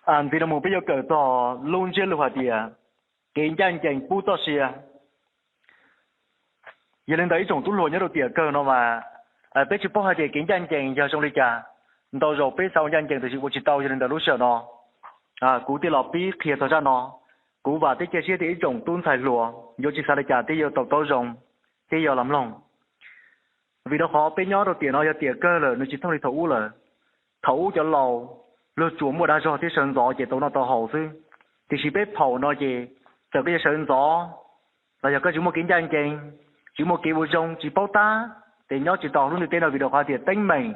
Ntxiv no mus peb yuav kawm txog lub ntsiab lus hais tias kev ncaj ncees pub txoj sia. Yog li ntawd ib tsoom tub hluas nyob rau tiam kawg no mas peb tsis paub hais tias kev ncaj ncees yog zoo li cas. Ntau zaus peb xav ua ncaj ncees tab sis ua tsis tau, yog li ntawd lub sij hawm no kuv thiaj los pib qhia txog zaj no. Kuv vam thiab cia siab tias ib tsoom tub ntxhais hluas yuav tsis xav li cas thiab yuav to taub zoo thiab yuav los mloog. Vim rau qhov peb nyob rau tiam no yog tiam kawg lawm, nws tsis thooj li thaum ub lawm. Thaum ub cov laus luag tsuas muaj dag zog thiab sawv ntxov ces tau noj tau haus xwb. Tiam sis peb thaum no ces txawm koj yuav sawv ntxov los yog koj tsis muaj kev ncaj ncees, tsis muaj kev ua zoo, tsis paub tab, ces nyob tsis tau lub ntiaj teb no vim rau qhov tias teeb meem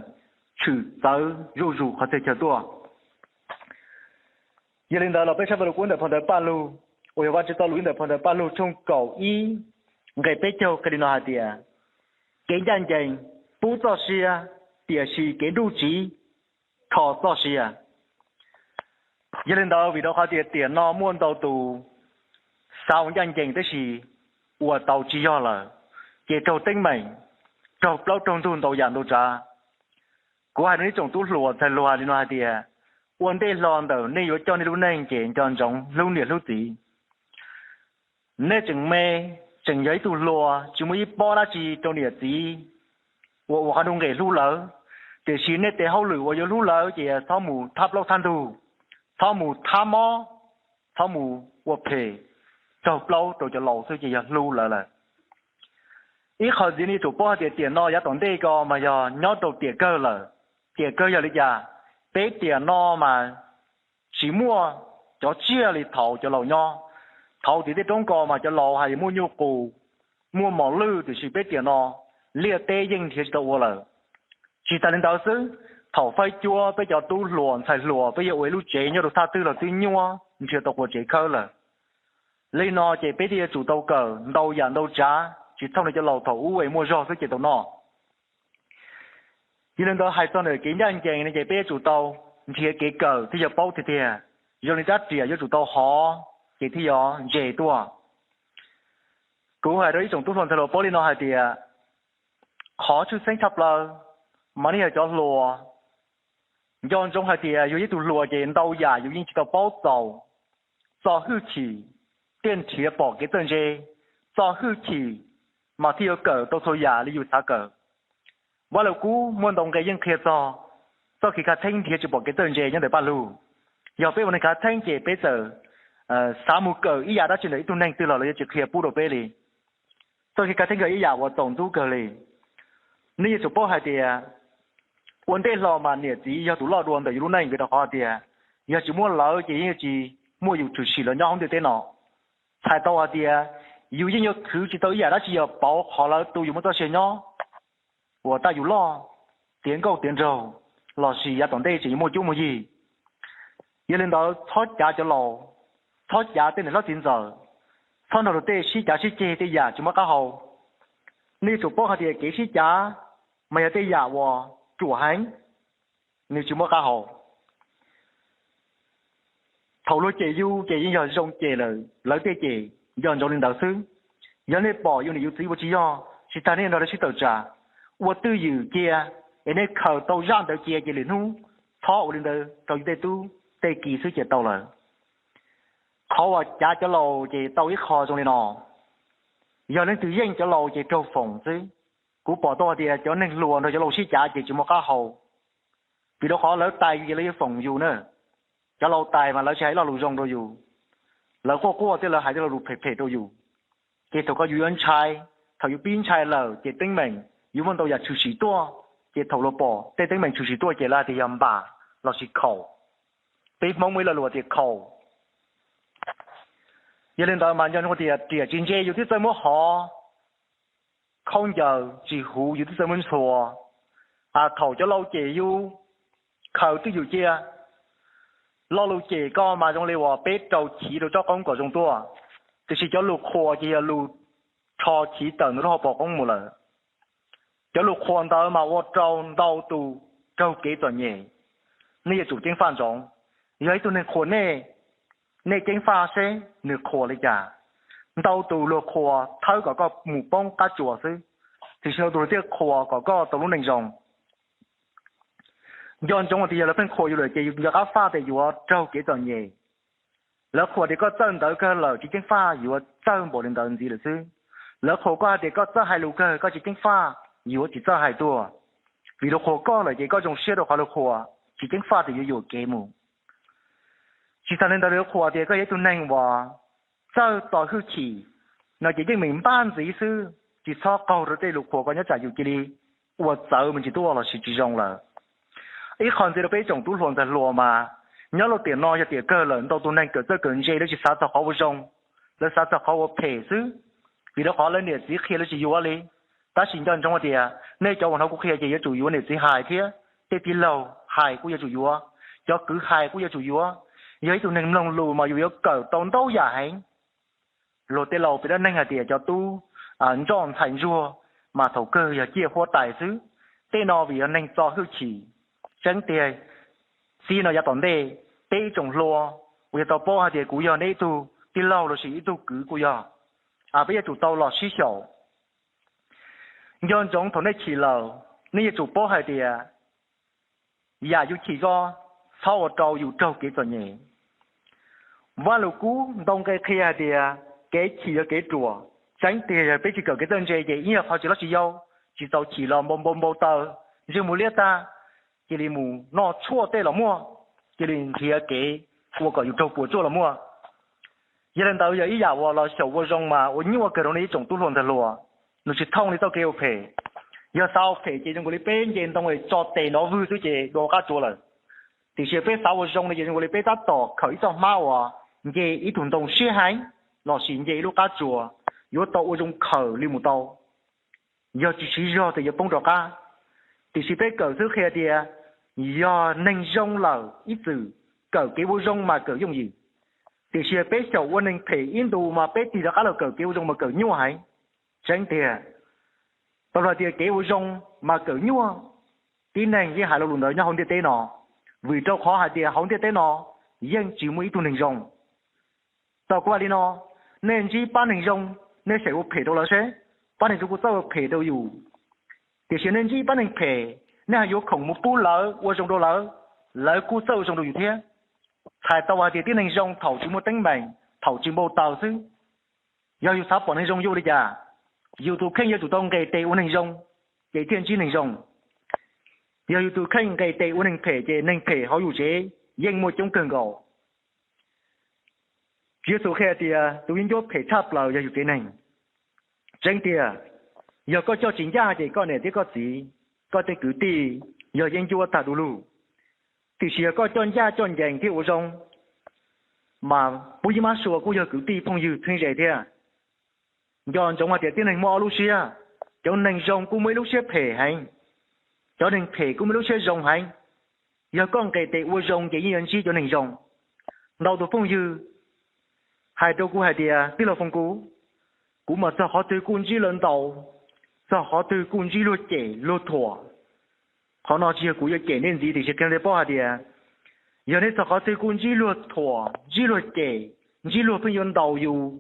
tshwm txawv zuj zus qhov twg chaw tuaj. Yog li ntawd los peb saib Vaj Lug Kub ntawm phau ntawv Paj Lug uas yog Vaj Tswv tau lus ib ntawm phau ntawv Paj Lug tshooj kaum ib nqe peb caug qhia li no hais tias, kev ncaj ncees pub txoj sia, tiam sis kev nruj tsiv kho txoj sia. Yog li ntawd vim rau qhov tias tiam no muaj ntau tus xav ua ncaj ncees tab sis ua tau tsis yog lawm, ces raug teeb meem, raug plaub raug ntug ntau yam ntau tsav. Kuv hais rau nej tsoom tub hluas ntxhais hluas li no hais tias, ua ntej hlo ntawm nej yuav coj nej lub neej ces nco ntsoov hlub niam hlub txiv. Nej tseem me, tseem yog ib tug hluas tsis muaj ib pob dab tsi rau niam txiv uas ua qhov nuj nqes hlub lawv, tiam sis nej tes hauj lwm uas yuav hlub lawv ces txhob mus thab plaub thab ntug, txhob mus thab mob, txhob mus ua phem, raug plaub rau cov laus xwb ces yog hlub lawv lawm. Ib qho ntxiv nej yuav tsum paub hais tias tiam no yav tom ntej ko mas yog nyob rau tiam kawg lawm. Tiam kawg yog li cas? Peb tiam no mas tsis muaj cov tsiaj li thaud cov laus nyob. Thaud tim tej roob ko mas cov laus hais tias muaj nyuj qus, muaj mos lwj, tiam sis peb tiam no liaj teb yeej nrhiav tsis tau ua lawm. Tsis tas li ntawd xwb, thaum faib cuab peb cov tub hluas ntxhais hluas peb yuav ua ib lub tsev nyob rau thaj twg los twb nyuaj nrhiav tau quas tsev khawb lawm. Li no ces peb thiaj yuav tsum tau kawm ntau yam ntau tsav tsis thooj li cov laus thaum ub es muaj zog xwb ces tau noj. Yog li ntawd hais txog ntawm kev ncaj ncees no ces peb yuav tsum tau nrhiav kev kawm thiaj yog paub tiag tiag, zoo li rab riam yuav tsum tau hov ces thiaj yog ntse tuaj. Kuv hais rau ib tsoom tub hluas ntxhais hluas paub li no hais tias, qhov tshwj xeeb tshaj plaws mas nej yog cov hluas, nco ntsoov hais tias yus yog ib tug hluas ces ntau yam yus yeej tsis tau paub txaus. Txo hwj chim thiaj nrhiav pom kev txawj ntse, txo hwj chim mas thiaj yuav kawm tau txhua yam li yus xav kawm. Vaj Lug Kub muaj ntau nqe yeej qhia txog txoj kev khav theeb nrhiav tsis pom kev txawj ntse nyob ntawm Paj Lug. Yog peb ua neeg khav theeb ces peb txawm xav mus kawm ib yam dab tsi ntawm ib tug neeg twg los lawv yuav tsis qhia pub rau peb li. Txoj kev khav theeb yog ib yam uas txaus ntxub kawg li. Nej yuav tsum paub hais tias ua ntej hlo mas niam txiv yog tus loj dua ntawm yus lub neej vim rau qhov tias yog tsis muaj lawv ces yeej yuav tsis muaj yus tshwm sim los nyob hauv ntiaj teb no. Txhais tau hais tias yus yeej yuav khwv tsis tau ib yam dab tsi yog pauv qhov lawv tu yus muaj txoj sia nyob uas tab yus loj, tiav nkauj tiav nraug, lossis yav tom ntej tseem yuav muaj cuab muaj yig. Yog li ntawd txhob cav cov laus, txhob cav tej niam hlob txiv ntxawm, txhob nrog luag tej sib cav sib ceg tej yam tsis muaj qab hau. Nej yuav tsum paub hais tias kev sib cav mas yog tej yam uas ruam heev, nws tsis muaj qab hau. Thaum luag cem yus ces yeej yog zoo cem lawm lawv tej cem, nco ntsoov li ntawd xwb. Yog nej pom yus niam yus txiv ua tsis yog, tsis tas nej nrog lawv sib tawm tsam, ua twj ywm cia, es nej khaws tau zaj ntawd cia ces lwm hnub txhob ua li ntawd rau yus tej tub tej ki xwb ces tau lawm. Qhov uas cav cov laus ces tau ib qho zoo li no, yog leej twg yeej cov laus ces raug foom xwb. Kuv pom tau hais tias cov neeg hluas nrog cov laus sib cav ces tsis muaj qab hau, vim rau qhov lawv tais yus ces lawv yuav foom yus na. Cov laus tais mas lawv tsis hais ib lo lus zoo rau yus, lawv quaj quaj thiab lawv hais tej lo lus phem phem rau yus. Ces thaum ko yus yuav ntshai, thaum yus pib ntshai lawm ces teeb meem yus muaj ntau yam tshwm sim tuaj, ces thaum luag pom tej teeb meem tshwm sim tuaj ces lawv hais tias yog npam lossis khaum. Peb Hmoob muaj ib lo lus tias khaum. Yog li ntawd mas nco ntsoov tias riam tsis ntse yus twb txawj muab hov, khaub ncaws tsis huv yus twb txawj muab ntxhua. Thaum cov laus cem yus, khaws twj ywm cia. Lo lus cem ko mas zoo li uas peb rau chiv rau tsob qoob kom zoo tuaj, tiam sis cov lus qhuas ces yog lus rho chiv tawm ntawm lub hauv paus qoob mus lawm. Cov lus qhuas ntawd mas ua rau ntau tus raug kev txom nyem. Nej yuav tsum ceev faj ntsoov, yog ib tug neeg qhuas nej, nej ceev faj seb nws qhuas li cas. Ntau tus luag qhuas thawb kom koj mus poob qab tsuas xwb, tiam sis ntau tus luag thiaj qhuas kom koj tau lub neej zoo. Nco ntsoov tias yog lawv pheej qhuas yus lawm ces yus nco qab faj tias yuav raug kev txom nyem. Lawv qhuas tias koj txawj ntawv kawg lawm, tsis ceev faj yuav txawj npaum li ntawd ntxiv lawm xwb. Lawv qhuas koj hais tias koj txawj hais lus kawg, koj tsis ceev faj yuav tsis txawj hais tuaj. Vim luag qhuas koj lawm ces koj zoo siab rau qhov luag qhuas, tsis ceev faj tias yuav yuam kev mus. Tsis tas li ntawd, luag qhuas tias koj yog ib tug neeg uas txawj txo hwj chim no ces yeej meem npaj ntxiv xwb, tsis txhob qaug rau tej lus qhuas, koj nyob tsam yus cia li ua txawv me ntsis tuaj los sis tsis zoo lawm. Ib qho ntxiv rau peb tsoom tub hluas ntxhais hluas mas, nyob lub tiam no yog tiam kawg lawm, ntau tus neeg kawm txawj kawm ntse lawv tsis xav txog qhov ua zoo, lawv xav txog qhov ua phem xwb, vim rau qhov lawv niam txiv qhia lawv tsis yuav li. Tab sis nco ntsoov tias nej cov uas hnov kuv qhia ces yuav tsum yuav niam txiv hais thiab, tej tij laug hais kuj yuav tsum yuav, cov kwv hais kuj yuav tsum yuav. Yog ib tug neeg mloog lus mas yus yuav kawm tau ntau yam heev. Luag tej laus pem dab neeg hais tias cov tub ntsoj ntxhais ntsuag mas thaum kawg yog ciaj huab tais xwb. Tej no vim yog neeg txo hwj chim. Tseeb tiag, txij no yav tom ntej, peb ib tsoom hluas uas yog tau paub hais tias kuv yog nej ib tug tij laug los sis ib tug kwv kuj yog, peb yuav tsum tau los sib xyaum. Nco ntsoov thaum nej chim lawm, nej yuav tsum paub hais tias yam yus chim ko txhob ua rau yus raug kev txom nyem. Vaj Lug Kub ntau nqe qhia hais tias kev chim yog kev ruam. Tseeb tiag yog peb tsis kawm kev txawj ntse ces ib yam qhov tsis hlob tsis yau, tsis txaus chim los npau npau npau taws, ntsej muag liab tag, cia li mus noj tshuaj tej los muaj, cia li nrhiav kev ua kom yus raug puas tsuaj los muaj. Yog li ntawd yog ib yam uas los xyaum ua zoo mas ua nyuaj kawg rau nej ib tsoom tub hluas ntxhais hluas, nws tsis thooj li txoj kev ua phem. Yog xav ua phem ces zoo nkaus li peb nce ntoo es tso tes nov vwg xwb ces dua qab tsuas lawm. Tiam sis peb xav ua zoo no ces zoo nkaus li peb tab tom khawm ib txoj hmab uas nce ib tug ntoo siab heev los sis nce ib lub qab tsuas, yuav tau ua zoo khawm li mus tau. Yog tsis siv zog ces yuav poob rov qab. Tiam sis peb kawm xwb qhia tias yog neeg zoo lawm ib txwm kawm kev ua zoo mas kawm yooj yim. Tiam sis peb xyaum ua neeg phem ib ntus mas peb tig rov qab los kawm kev ua zoo mas kawm nyuaj heev. Tseeb tiag, tau hais tias kev ua zoo mas kawm nyuaj. Tib neeg yeej hais lo lus ntawd nyob hauv ntiaj teb no, vim rau qhov hais tias hauv ntiaj teb no yeej tsis muaj ib tug neeg zoo. Tau kuv hais li no, nej ntsib pab neeg zoo, nej xyaum ua phem rau lawv seb, pab neeg zoo kuj txawj ua phem rau yus. Tiam sis nej ntsib pab neeg phem, nej hais yuav khoom mus pub lawv ua zoo rau lawv, lawv kuj txawj ua zoo rau yus thiab. Txhais tau hais tias tib neeg zoo thaum tsis muaj teeb meem, thaum tsis npau taws xwb. Yog yus xav pom neeg zoo yuav ua li cas? Yus tus kheej yuav tsum tau nqes tes ua neeg zoo, ces thiaj ntsib neeg zoo. Yog yus tus kheej nqes tes ua neeg phem ces neeg phem hauv yus tsev yeej muaj coob kawg nkaus. Tswv Yexus qhia tias tus yeeb ncuab phem tshaj plaws yog yus tsev neeg. Tseeb tiag, yog koj coj tsis ncaj ces koj niam thiab koj txiv, koj tej kwv tij yog yeeb ncuab tag du lug. Tiam sis yog koj coj ncaj coj ncees thiab ua zoo, mas pub yeeb mab sua kuj yog kwv tij phooj ywg txheeb ze thiab. Nco ntsoov hais tias tib neeg muaj ob lub siab, cov neeg zoo kuj muaj ib lub siab phem heev, cov neeg phem kuj muaj ib lub siab zoo heev. Yog koj nqes tes ua zoo ces yeej yuav ntsib cov neeg zoo. Ntau tus phooj ywg hais rau kuv hais tias, tij laug Foom Kuv, kuv mas txog qhov twg kuj ntsib luag ntaus, txog qhov twg kuj ntsib luag cem luag thuam. Qhov no tsis yog kuv yuav cem nej ntxiv, tiam sis qhia nej paub hais tias, yog nej txog qhov twg kuj ntsib luag thuam, ntsib luag cem, ntsib luag pheej yuav ntaus yus,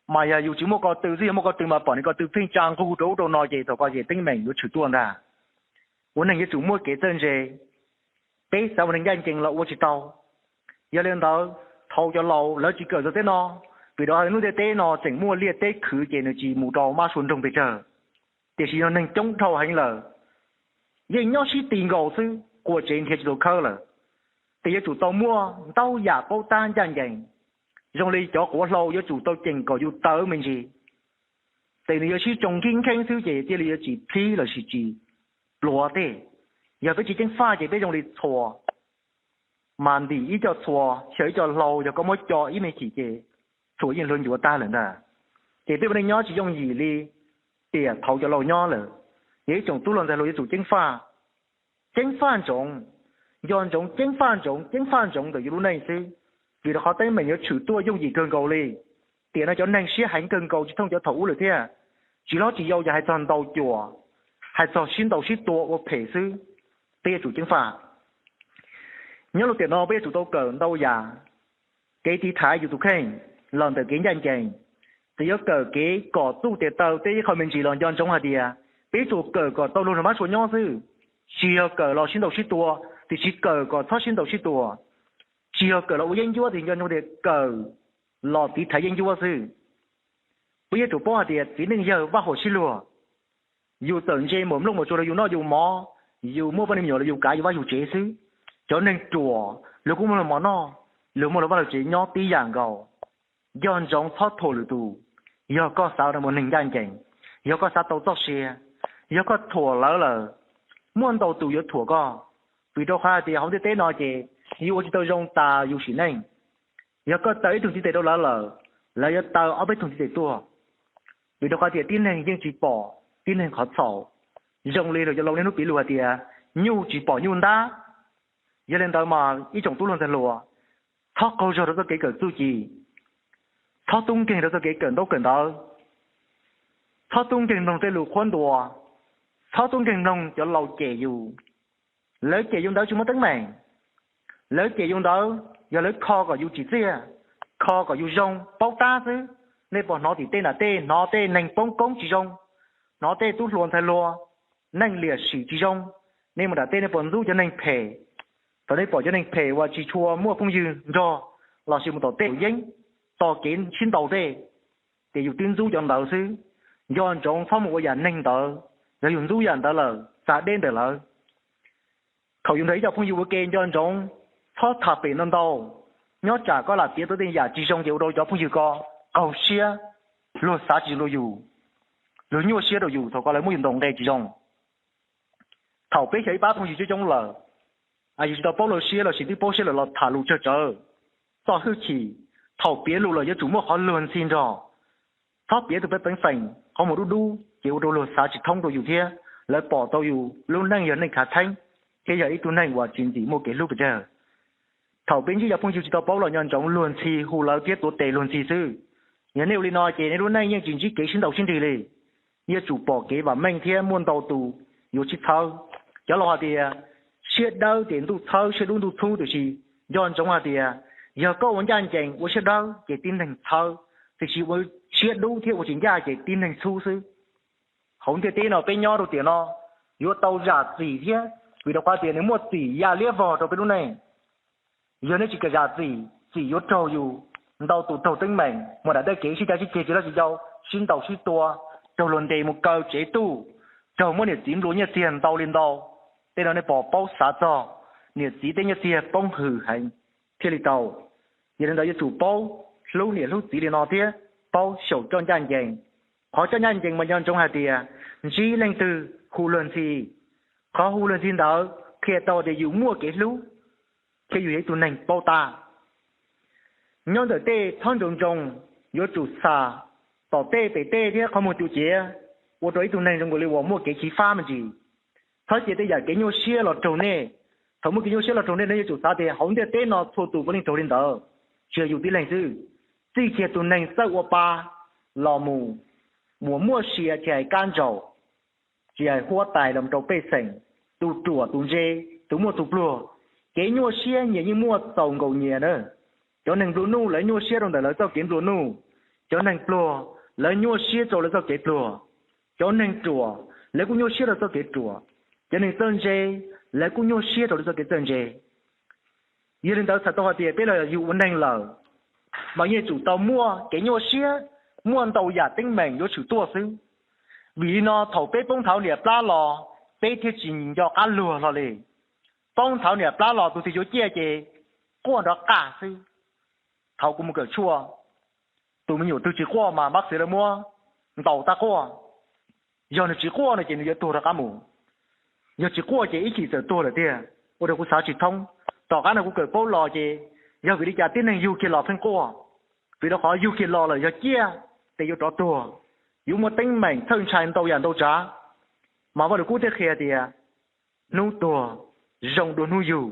mas yog yus tsis muaj ko tw xwb, yog muaj ko tw mas pom nej ko tw pheej tsa nqug rau ub rau no ces thaum ko ces teeb meem yuav tshwm tuaj ntag. Ua neeg yuav tsum muaj kev txawj ntse. Peb xav ua neeg ncaj ncees los ua tsis tau. Yog li ntawd, thaum cov laus lawv tsis kawm txog tej no, vim rau hnub ntiaj teb no tseem muaj liaj teb khwv ces nws tsis mus rau mab sua nroog pes tsawg. Tiam sis yog neeg coob dhau heev lawm, yeej nyob sib ti nkaus xwb, quas tsev nrhiav tsis tau khawb lawm. Ces yuav tsum tau muaj ntau yam paub tab ncaj ncees, zoo li cov quav hlau yuav tsum tau ceem kom yus tawv me ntsis. Ces nws yuav sib tsoo nkib nkeeb xwb ces thiaj li yuav tsis plhib los sis tsis pluav tej. Yog peb tsis ceev faj ces peb zoo li txhua, mas ntim ib co txhua, xyaw ib co hlau, yog koj muab co ib me chim ces txhua yeej luag ncuav tag lawm ntag. Ces peb ua neej nyob tsis yooj yim li tiam thaum cov laus nyob lawm. Yog ib tsoom tub hluas ntxhais hluas yuav tsum ceev faj, ceev faj ntsoov, nco ntsoov ceev faj ntsoov, ceev faj ntsoov ntawm yus lub neej xwb, vim rau qhov teeb meem yuav tshwm tuaj yooj yim kawg nkaus li. Tiam no cov neeg siab heev kawg nkaus tsis thooj cov thaum ub lawm thiab. Tsis hlob tsis yau yog hais txog ntaus cuam, hais txog sib ntaus sib tua ua phem xwb. Peb yuav tsum ceev faj. Nyob lub tiam no peb yuav tsum tau kawm ntau yam kev tiv thaiv yus tus kheej los ntawm kev ncaj ncees. Txawm yuav kawm kev kom txuj tes taw tej ib qho me ntsis los nco ntsoov hais tias peb yuav tsum kawm kom tau luag hluas mab sua nyob xwb, tsis yog kawm los sib ntaus sib tua. tiam sis kawm kom txhob sib ntaus sib tua. Tsis yog kawm los ua yeeb ncuab, tiam sis nco ntsoov tias kawm los tiv thaiv yeeb ncuab xwb. Peb yuav tsum paub hais tias txiv neej yawg vaj huam sib luag, yus txawm ntse npaum nplooj npaum tsuas los yus noj yus mov, yus muaj poj niam me nyuam los yus kav yus vaj yus tsev xwb. Cov neeg ruam luag kuj muaj luag mov noj, luag muaj luag vaj luag tsev nyob tib yam nkaus. Nco ntsoov txhob thuam lwm tus. Yog koj xav ua neeg ncaj ncees, yog koj xav tau txoj sia, yog koj thuam lawv lawm, muaj ntau tus yuav thuam koj. Vim rau qhov hais tias hauv ntiaj teb no ces yus ua tsis tau zoo tas yus sim neej. Yog koj taw ib tug ntiv tes rau lawv lawm, lawv yuav taw ob peb tug ntiv tes tuaj. Vim rau qhov tias tib neeg yeej tsis pom tib neeg qhov txhaum. Zoo li luag cov laus niaj hnub piv lus hais tias nyuj tsis pom nyuj ntab. Yog li ntawd mas ib tsoom tub hluas ntxhais hluas, txhob qaug zog rau txoj kev kawm txuj ci, txhob tub nkeeg rau txoj kev kawm ntaub kawm ntawv, txhob tub nkeeg mloog tej lus qhuab ntuas, txhob tub nkeeg mloog cov laus cem yus. Lawv cem yus ntawd tsis muaj teeb meem. Lawv cem yus ntawd yog lawv kho kom yus tsim txiaj, kho kom yus zoo paub tab xwb. Nej puas hnov tim tej nram tej hnov tej neeg poob koob tsis zoo, hnov tej tub hluas ntxhais hluas neej liam sim tsis zoo? Nej mus nram tej nej puas ntxub cov neeg phem? Thaum nej pom cov neeg phem uas tsis tshua muaj phooj ywg nrog lossis mus tom tej yeeb, tos kev sib ntaus tej, ces yus twb ntxub cov ntawd xwb. Nco ntsoov txhob mus ua yam neeg ntawd. Yog yus ntxub yam ntawd lawm, txav deb ntawm lawv. Thaum yus nrog ib co phooj ywg ua ke nco ntsoov txhob tham pem ntau ntau, nyob tsam koj lam piav tau tej yam tsis zoo ces ua rau cov phooj ywg ko qaug siab, luag xav tsis zoo rau yus, luag nyuaj siab rau yus thaum koj lawv muab yus ntaus nqe tsis zoo. Thaum peb xyaw ib pab phooj ywg coob coob lawm, yus tsis tau paub lawv siab lossis twb paub siab lawm los tham lus tsawg tsawv, txoj hwj chim. Thaum piav lus lawm yuav tsum muaj qhov luag ntxhi nrog. Txhob piav tus pej peev xeem qhov muag dub dub ces ua rau luag xav tsis thoob rau yus thiab lawv pom tau yus lub neej yog neej khav theeb thiab yog ib tug neeg uas tsis ntxim muaj kev hlub pes tsawg. Thaum peb ntsib cov phooj ywg tsis tau paub los nco ntsoov luag ntxhi hu lawv thiab tuav tes luag ntxhi xwb. Yog nej ua li no ces nej lub neej yeej tsis ntsib kev sib ntaus sib nrig li. Yeej tsum pom kev vam meej thiab muaj ntau tus yuav sib txhawb. Cov laus hais tias siab dawb ces ntuj txhawb, siab dub ntuj txhub, tiam sis nco ntsoov hais tias yog koj ua ncaj ncees ua siab dawb ces tib neeg txhawb, tiam sis ua siab dub thiab ua tsis ncaj ces tib neeg txhub xwb. Hauv ntiaj teb no peb nyob rau tiam no yuav tau zam txim thiab, vim rau qhov tias nws muaj txim ya liab vog rau peb lub neej. Yog nej tsis kam zam txim, txim yuav raug yus. Ntau tus raug teeb meem, mus nram dab kev sib cav sib ceg, tsis laj tsis yau, sib ntaus sib tua, raug luag ntes mus kaw tsev tuj, raug muab niam txiv nplua nyiaj txiag ntau li ntau. Tej no nej puas paub xav txog niam txiv tej nyiaj txiag poob hwm heev thiaj li tau. Yog li ntawd yuav tsum paub hlub niam hlub txiv li no thiab paub xyaum coj ncaj ncees. Qhov coj ncaj ncees mas nco ntsoov hais tias ntsib leej twg hu luag ntxhi, qhov hu luag ntxhi ntawd qhia tau tias yus muaj kev hlub thiab yus yog ib tug neeg paub tab. Nyob ntawm tej txhob ntsoov ntsoov, yuav tsum xam tom tej pem tej thiab qhov muag cuav ciav, ua rau ib tug neeg zoo nkaus li uas muaj kev chiv fab me ntsis. Txhob cia tej yam kev nyuaj siab los raug nej. Thaum muaj kev nyuaj siab los raug nej, nej yuav tsum xav tias hauv ntiaj teb no txhua tus puav leej raug li ntawd, tsis yog yus tib leeg xwb. Txij kiag tus neeg txawj ua pa los mus, uas muaj sia tsis hais kab ntsaum, tsis hais huab tais los rau pej xeem, tus ruam tus ntse, tus muaj tus pluag, kev nyuaj siab nyias yeej muaj txaus nkaus nyias na. Cov neeg nplua nuj lawv nyuaj siab rau ntawm lawv txoj kev nplua nuj. Cov neeg pluag lawv nyuaj siab rau lawv txoj kev pluag. Cov neeg ruam lawv kuj nyuaj siab rau txoj kev ruam. Cov neeg txawj ntse lawv kuj nyuaj siab rau lawv txoj kev txawj ntse. Yog li ntawd txhais tau hais tias peb los yus ua neeg lawm, mas yeej tsum tau muaj kev nyuaj siab, muaj ntau yam teeb meem yuav tshwm tuaj xwb. Vim li no thaum peb poob nthav niam plab los, peb thiaj tsis nco qab luag hlo li. Poob nthav niam plab los tus twg yuav ciaj ces quaj nrov qaj xwb. Thaum kuv mus kawm tshuaj, tus me nyuam twg tsis quaj mas npab xwv lawv muab ntaus tab quaj. Yog nws tsis quaj no ces nws yuav tuag rov qab mus. Yog tsis quaj ces ib chim txawm tuag lawm tiag, ua rau kuv xav tsis thoob. Tom qab no kuv kawm paub los ces yog vim li cas tib neeg yug kiag los pheej quaj? Vim rau qhov yug kiag los lawm yog ciaj ces yuav rov tuag, yuav muaj teeb meem txhawj ntshai ntau yam ntau tsav. Mas Vaj Lus Kub thiaj qhia tias hnub tuag zoo dua hnub yug.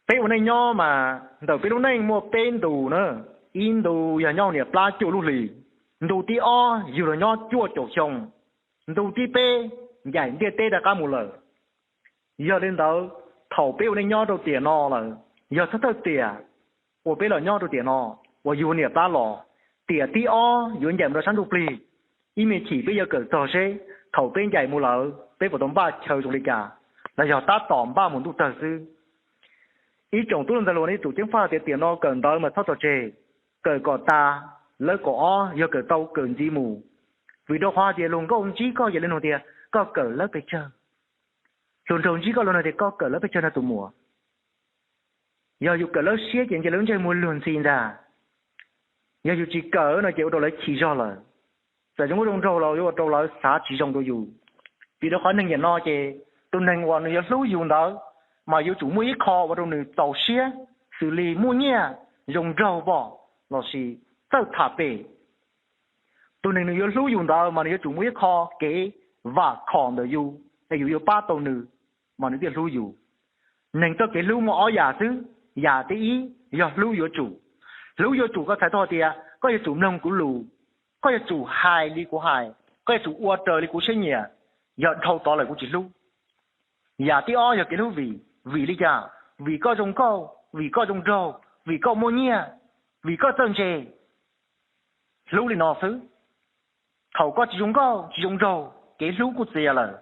Peb ua neej nyob mas ntawm peb lub neej muaj peb ntu na. Ib ntu yog nyob niam plab cuaj lub hlis, ntu tib ob yug los nyob cuaj caum xyoo, ntu tib peb ncaim ntiaj teb rov qab mus lawm. Yog li ntawd, thaum peb ua neej nyob rau tiam no lawm, yog thawj thawj tiam uas peb los nyob rau tiam no, uas yug niam plab los, tiam tib ob yuav ncaim mus rau sab ntsuj plig. Ib me chim peb yuav kawm txog seb thaum peb ncaim mus lawm peb puas tau npaj chaw zoo li cas. los yog tab tom npaj mus ntuj tawg xwb. Ib tsoom tub hluas ntxhais hluas, nej tus ceev faj tias tiam no kawm ntawv mas txhob tso tseg, kawm kom tas, lawv kaum ob yog kawm tau kawm ntxiv mus. Vim rau qhov tias luag nkauj ntsib koj ces lawv nug tias koj kawm lawv pes tsawg, luag nraug ntsib koj lawv nug tias koj kawm lawv pes tsawg no tus muam. Yog yus kawm lawv siab ces ntshe lawv ntsej muag luag ntxhi ntag. Yog yus tsis kawm no ces ua rau lawv chim zog lawm. Txawm zoo nkauj zoo nraug los yuav ua rau lawv xav tsis zoo rau yus. Vim rau qhov neeg niaj no ces tus neeg uas nws yuav hlub yus ntawd mas yuav tsum muaj ib qho ua rau nws txaus siab, xws li muaj nyiaj, zoo nraug pom, lossis txawj tham pem. Tus neeg nws yuav hlub yus ntawd mas nws yuav tsum muaj ib qho kev vam khom ntawm yus es yus yuav pab tau nws, mas nws thiaj hlub yus. Neeg txoj kev hlub muaj ob yam xwb. Yam thib ib yog hlub yuav tsum. Hlub yuav tsum koj txhais tau tias koj yuav tsum mloog kuv lus, koj yuav tsum hais li kuv hais, koj yuav tsum ua raws li kuv siab nyiam, yog dhau tod lawm kuv tsis hlub. Yam thib ob yog kev hlub vim. Vim li cas? Vim koj zoo nkauj, vim koj zoo nraug, vim koj muaj nyiaj, vim koj txawj ntse. Hlub li no xwb. Thaum koj tsis zoo nkauj tsis zoo nraug, kev hlub kuj txias lawm.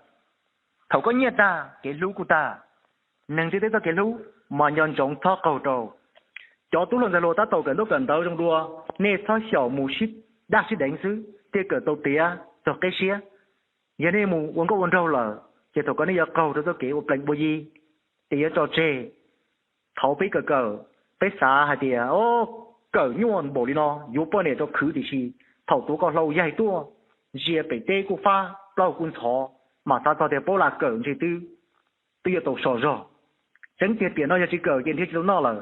Thaum koj nyiaj tag, kev hlub kuj tag. Neeg ntiaj teb txoj kev hlub mas nco ntsoov txhob qaug rau. Cov tub hluas ntxhais hluas tab tom kawm ntaub kawm ntawv zoo dua, nej txhob xyaum mus sib daj sib deev xwb thiaj kawm tau tiav txog qib siab. Yog nej mus ua nkauj ua nraug lawm ces thaum kawg nej yuav qaug rau txoj kev ua plees ua yi, ces yuav tso tseg. Thaum peb kawm kawm, peb xav hais tias, o, kawm nyuaj npaum li no yuav poj niam rau khwv tiam sis thaum tuav koj hlau yaig tuaj, ntsia pem teb kuj fab, plaub kuj ntxhov, mam xav txog tias paub lam kawm ntshe twb, twb yuav tau so zog. Tseeb tiag tiam no yog tsis kawm ces nrhiav tsis tau noj lawm.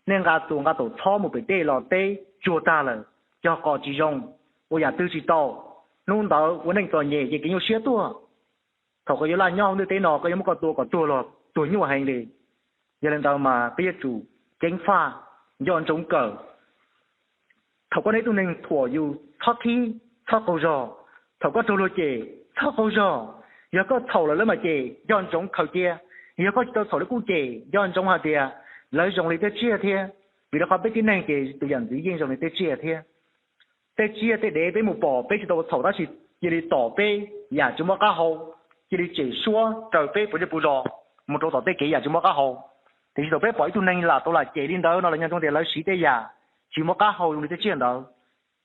Nej nqa tuas nqa taum txhob mus pem teb los teb tsuag tag lawm, cog qos tsis zoo, ua yam twg tsis tau. Hnub ntawd ua neej txom nyem ces kev nyuaj siab tuaj. Thaum koj yuav laj nyob ntiaj teb no koj yuav muab koj tua kom tuag los tuag nyuaj heev li. Yog li ntawd mas peb yuav tsum ceev faj, nco ntsoov kawm. Thaum koj nrog ib tug neeg thuam yus txhob khib, txhob qaug zog. Thaum koj raug luag cem, txhob qaug zog. Yog koj txhaum lawm lawv mam cem, nco ntsoov khaws cia. Yog koj tsis tau txhaum lawv kuj cem, nco ntsoov hais tias lawv zoo li tej tsiaj thiab. Vim rau qhov peb tib neeg ces tus yam ntxwv yeej zoo li tej tsiaj thiab. Tej tsiaj tej dev peb mus pom peb tsis tau txhaum tab sis cia li tom peb yam tsis muaj qab hau, cia li tsem suab raws peb puas zej puas zos mus rau tom tej kev yam tsis muaj qab hau. Tiam sis thaum peb pom ib tug neeg lam tau lam cem li ntawd no los nco ntsoov tias lawv siv tej yam tsis muaj qab hau zoo li tej tsiaj ntawd.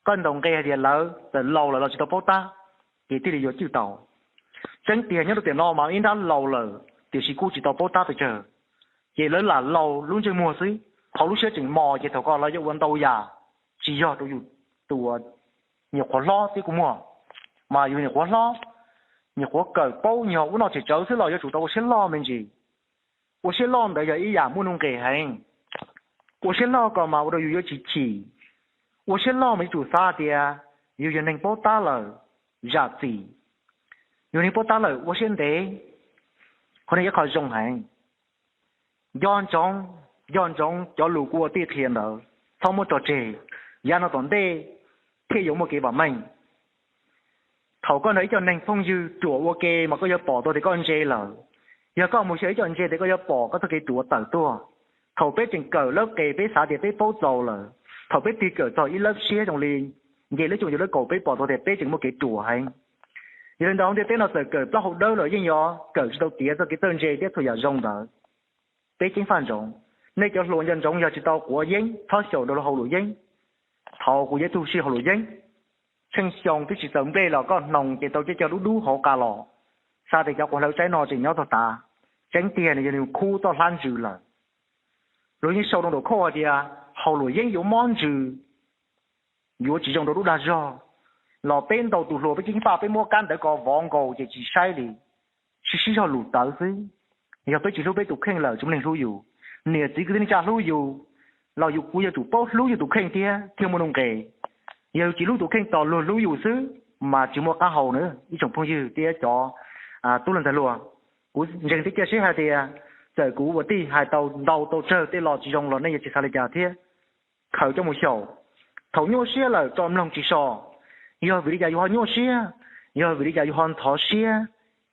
Koj ntaus nqe hais tias lawv txawm laus lawm los tsis tau paub tab, ces thiaj li yuav cwj tau. Tseeb tiag nyob rau tiam no mas ib nrab laus lawm tiam sis kuj tsis tau paub tab pes tsawg, ces lawv lam laus lub ntsej muag xwb, qhov lub siab tseem mos ces thaum koj lawv yuav ua ntau yam tsis yog rau yus tus nyuam qhuav hlob thiab kuj muaj. Mas yus nyuam qhuav hlob, nyuam qhuav kawm paub nyuag ub no tsem tsawv xwb los yuav tsum tau ua siab loj me ntsis. Ua siab loj ntawd yog ib yam muaj nuj nqis heev. Ua siab loj ko mas ua rau yus yuav tsis chim. Ua siab loj mas yuav tsum xav tias yus yog neeg paub tab lawm, zam txim. Yus neeg paub tab lawm ua siab ntev, qhov no yog qhov zoo heev. Nco ntsoov, nco ntsoov cov lus kuv ua tij qhia ntawd, txhob muab tso tseg, yav no tom ntej thiaj yuav muaj kev vam meej. Thaum koj nrog ib co neeg phooj ywg ruam ua ke mas koj yuav pom tau tias koj ntse lawm. Yog koj mus xyaum ib co ntse ces koj yuav pom koj txoj kev ruam tawm tuaj. Thaum peb tseem kawm lawv qes peb xav tias peb paub txaus lawm, thaum peb tig kawm txog ib lawv siab zoo li nce lawv cuaj ncu lawv kaum peb pom tau tias peb tseem muaj kev ruam heev. Yog li ntawd hauv ntiaj teb no txawm kawm plaub hau dawb los yeej yog kawm tsis tau tiav txoj kev txawj ntse thiab txhua yam zoo ntawd. Peb ceev faj ntsoov, nej cov hluas nco ntsoov yog tsis tau quav yeeb txhob xyaum rau hauv luam yeeb. Thaum kuv yog ib tug sij hauv luam yeeb, tsheej xyoo twb tsis txaus nplej los koj hnoos ces tau cov cog dub dub hauv qa los, xav tias cov quav hlawv tsaib no tseem nyob txog tas. Tseeb tiag nws yog nws khub txoj hlab ntsws lawm. Luag yeej sau rau nraum khauj hais tias hauv luam yeeb yuav mob ntsws, yuav tsis zoo rau lub dag zog. Los peb ntau tus hluas peb ceev faj peb muab kab ntawv ko vov nkaus ces tsis saib li, sib sib zog lus tawv xwb. Yog peb tsis hlub peb tus kheej lawm tsis muaj neeg hlub yus. Niam txiv kwv tij neej tsa hlub yus los yus kuj yuav tsum paub hlub yus tus kheej thiab thiaj muaj nuj nqis. Yog yus tsis hlub tus kheej tos luag hlub yus xwb mas tsis muaj qab hau na ib tsoom phooj ywg thiab cov tub hluas ntxhais hluas. Kuv ntseeg thiab cia siab hais tias txawm kuv ua tij hais tau ntau tau tsawg tej lo tsis zoo los nej yuav tsis xav li cas thiab. Khaws coj mus xyaum. Thaum nyuaj siab lawm tso mloog tsis so. Yog vim li cas yus ho nyuaj siab? Yog vim li cas yus ho ntxhov siab?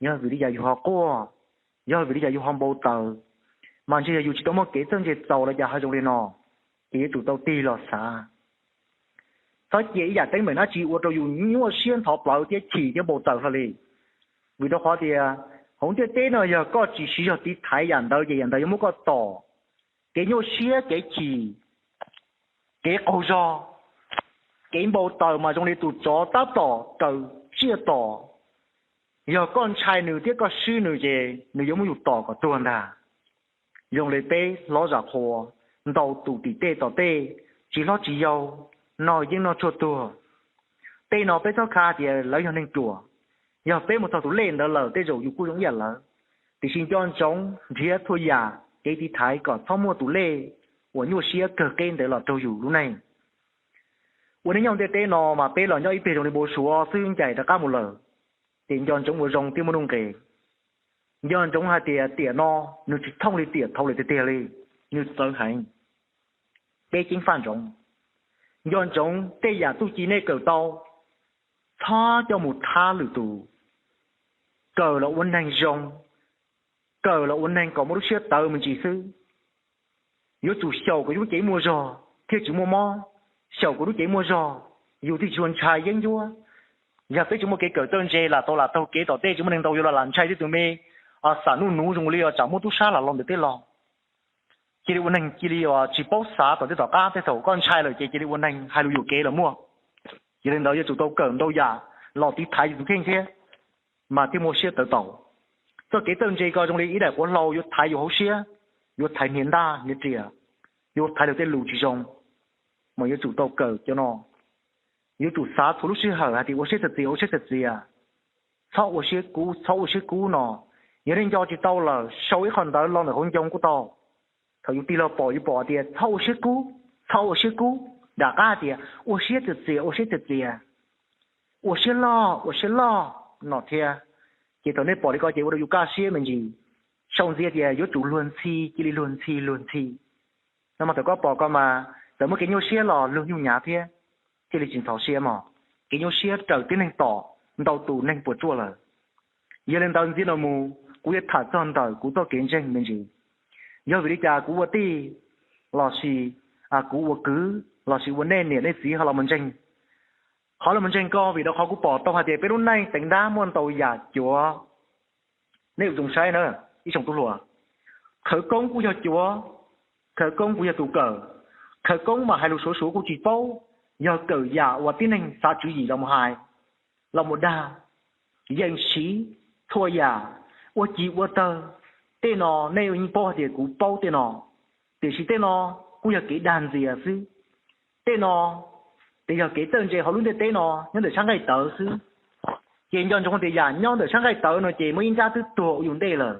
Yog vim li cas yus ho quaj? Yog vim li cas yus ho npau taws? Mas ntshe yog yus tsis tau muaj kev txawj ntse txaus los cas ho zoo li no, ces yuav tsum tau tig los xav. Txhob cia ib yam teeb meem dab tsi ua rau yus nyuaj siab ntxhov plawv thiab chim thiab npau taws hlo li. Vim rau qhov tias Hauv ntiaj teb no yog koj tsis siv zog tiv thaiv yam ntawd ces yam ntawd yuav muab koj tom. Kev nyuaj siab, kev chim, kev qaug zog, kev npau taws mas zoo li tus tsov tab tom kaw tsiaj tom. Yog koj ntshai nws thiab koj swb nws ces nws yuav muab yus tom kom tuag ntag. Zoo li peb hlob zam qhua, ntau tus tim tej tom tej, tsis hlob tsis yau, noj yeeb noj tshuaj tuag. Tej no peb txhob khav tias lawv yog neeg ruam. Yog peb mus txog tus lej ntawd lawm tej zaum yus kuj zoo ib yam lawv. Tiam sis nco ntsoov nrhiav txhua yam kev tiv thaiv kom txhob muaj tus lej uas nyuaj siab kawg qeb ntawd los raug yus lub neej. Ua neej nyob ntiaj teb no mas peb los nyob ib pliag zoo li npau suav xwb ncaim rov qab mus lawm. Ces nco ntsoov ua zoo thiab muaj nuj nqis. Nco ntsoov hais tias tiam no nws tsis thooj li tiam thaud lawm tiag tiag li, nws txawv heev. Peb ceev faj ntsoov, nco ntsoov tej yam txuj ci nej kawm tau, txhob coj mus thab lwm tus. Kawm los ua neeg zoo, kawm los ua neeg kom muaj lub siab tawv me ntsis xwb. Yuav tsum xyaum kom yus lub cev muaj zog thiaj tsis muaj mob, xyaum kom lub cev muaj zog yus thiaj tsis tshua ntshai yeeb ncuab. Yog peb tsis muaj kev kawm txawj ntse lam tau lam taug kev tom tej tsis muaj neeg ntau yuav los lam ntshai tej tus me xam nuj nuv zoo li os tsam muaj tub sab lam los ntawm tej los. Cia li ua neeg cia li tsis paub xav tom tej tom qab, tej thaum koj ntshai lawm ces cia li ua neeg hais lus yuam kev los muaj. Yog li ntawd yuav tsum tau kawm ntau yam los tiv thaiv yus tus kheej thiab, mas thiaj muaj siab tawv taus. Txoj kev txawj ntse ko zoo li ib daim quav hlau yuav thaiv yus hauv siab, yuav thaiv hniav ntaj hniav riam, yuav thaiv luag tej lus tsis zoo, mas yuav tsum tau kawm cov no. Yuav tsum xav txhua lub sij hawm hais tias ua siab txias txias, ua siab txias txias, txhob ua siab kub, txhob ua siab kub no. Yog nej nco tsis tau lawm sau ib qho ntawv los ntawm hauv ncoo kuj tau. Thaum yus tig los pom yus pom tias txhob ua siab kub, txhob ua siab kub, nram qab tias ua siab txias txias, ua siab txias txias, ua siab loj, ua siab loj no thiab. Ces thaum nej pom li ko ces ua rau yus kaj siab me ntsis. Sau ntxiv tias yuav tsum luag ntxhi, cia li luag ntxhi luag ntxhi no mas thaum koj pom ko mas txawm muaj kev nyuaj siab los luag nyuj nyav thiab, thiaj li tsis ntxhov siab mog. Kev nyuaj siab raws tib neeg tom ntau tus neeg puas tsuaj lawm. Yog li ntawd ntxiv no mus kuv yuav tham txog ntawm kuv txoj kev ntseeg me ntsis. Yog vim li cas kuv ua tij lossis kuv ua kwv lossis ua nej niam nej txiv ho los mus ntseeg, qhov los mus ntseeg ko vim rau qhov kuv pom tau hais tias peb lub neej teev dab muaj ntau yam cuav. Nej ua zoo saib na, ib tsoom tub hluas, khawv koob kuj yog cuav, khawv koob kuj yog tus kawm. Khawv koob mas hais lus suav suav kuj tsis paub, yog kawm yam uas tib neeg xav tswv yim los mus hais, los mus dag, yees siv txhua yam, ua ci ua tawg. Tej no nej yeej paub hais tias kuv paub tej no, tiam sis tej no kuj yog kev dag ntxias xwb. Tej no ces yog kev txawj ntse hauv lub ntiaj teb no nyob ntawm sab nqaij tawv xwb. Ces nco ntsoov tias yam nyob ntawm sab nqaij tawv no ces muaj ib nrab twb tuag ua yus ntej lawm.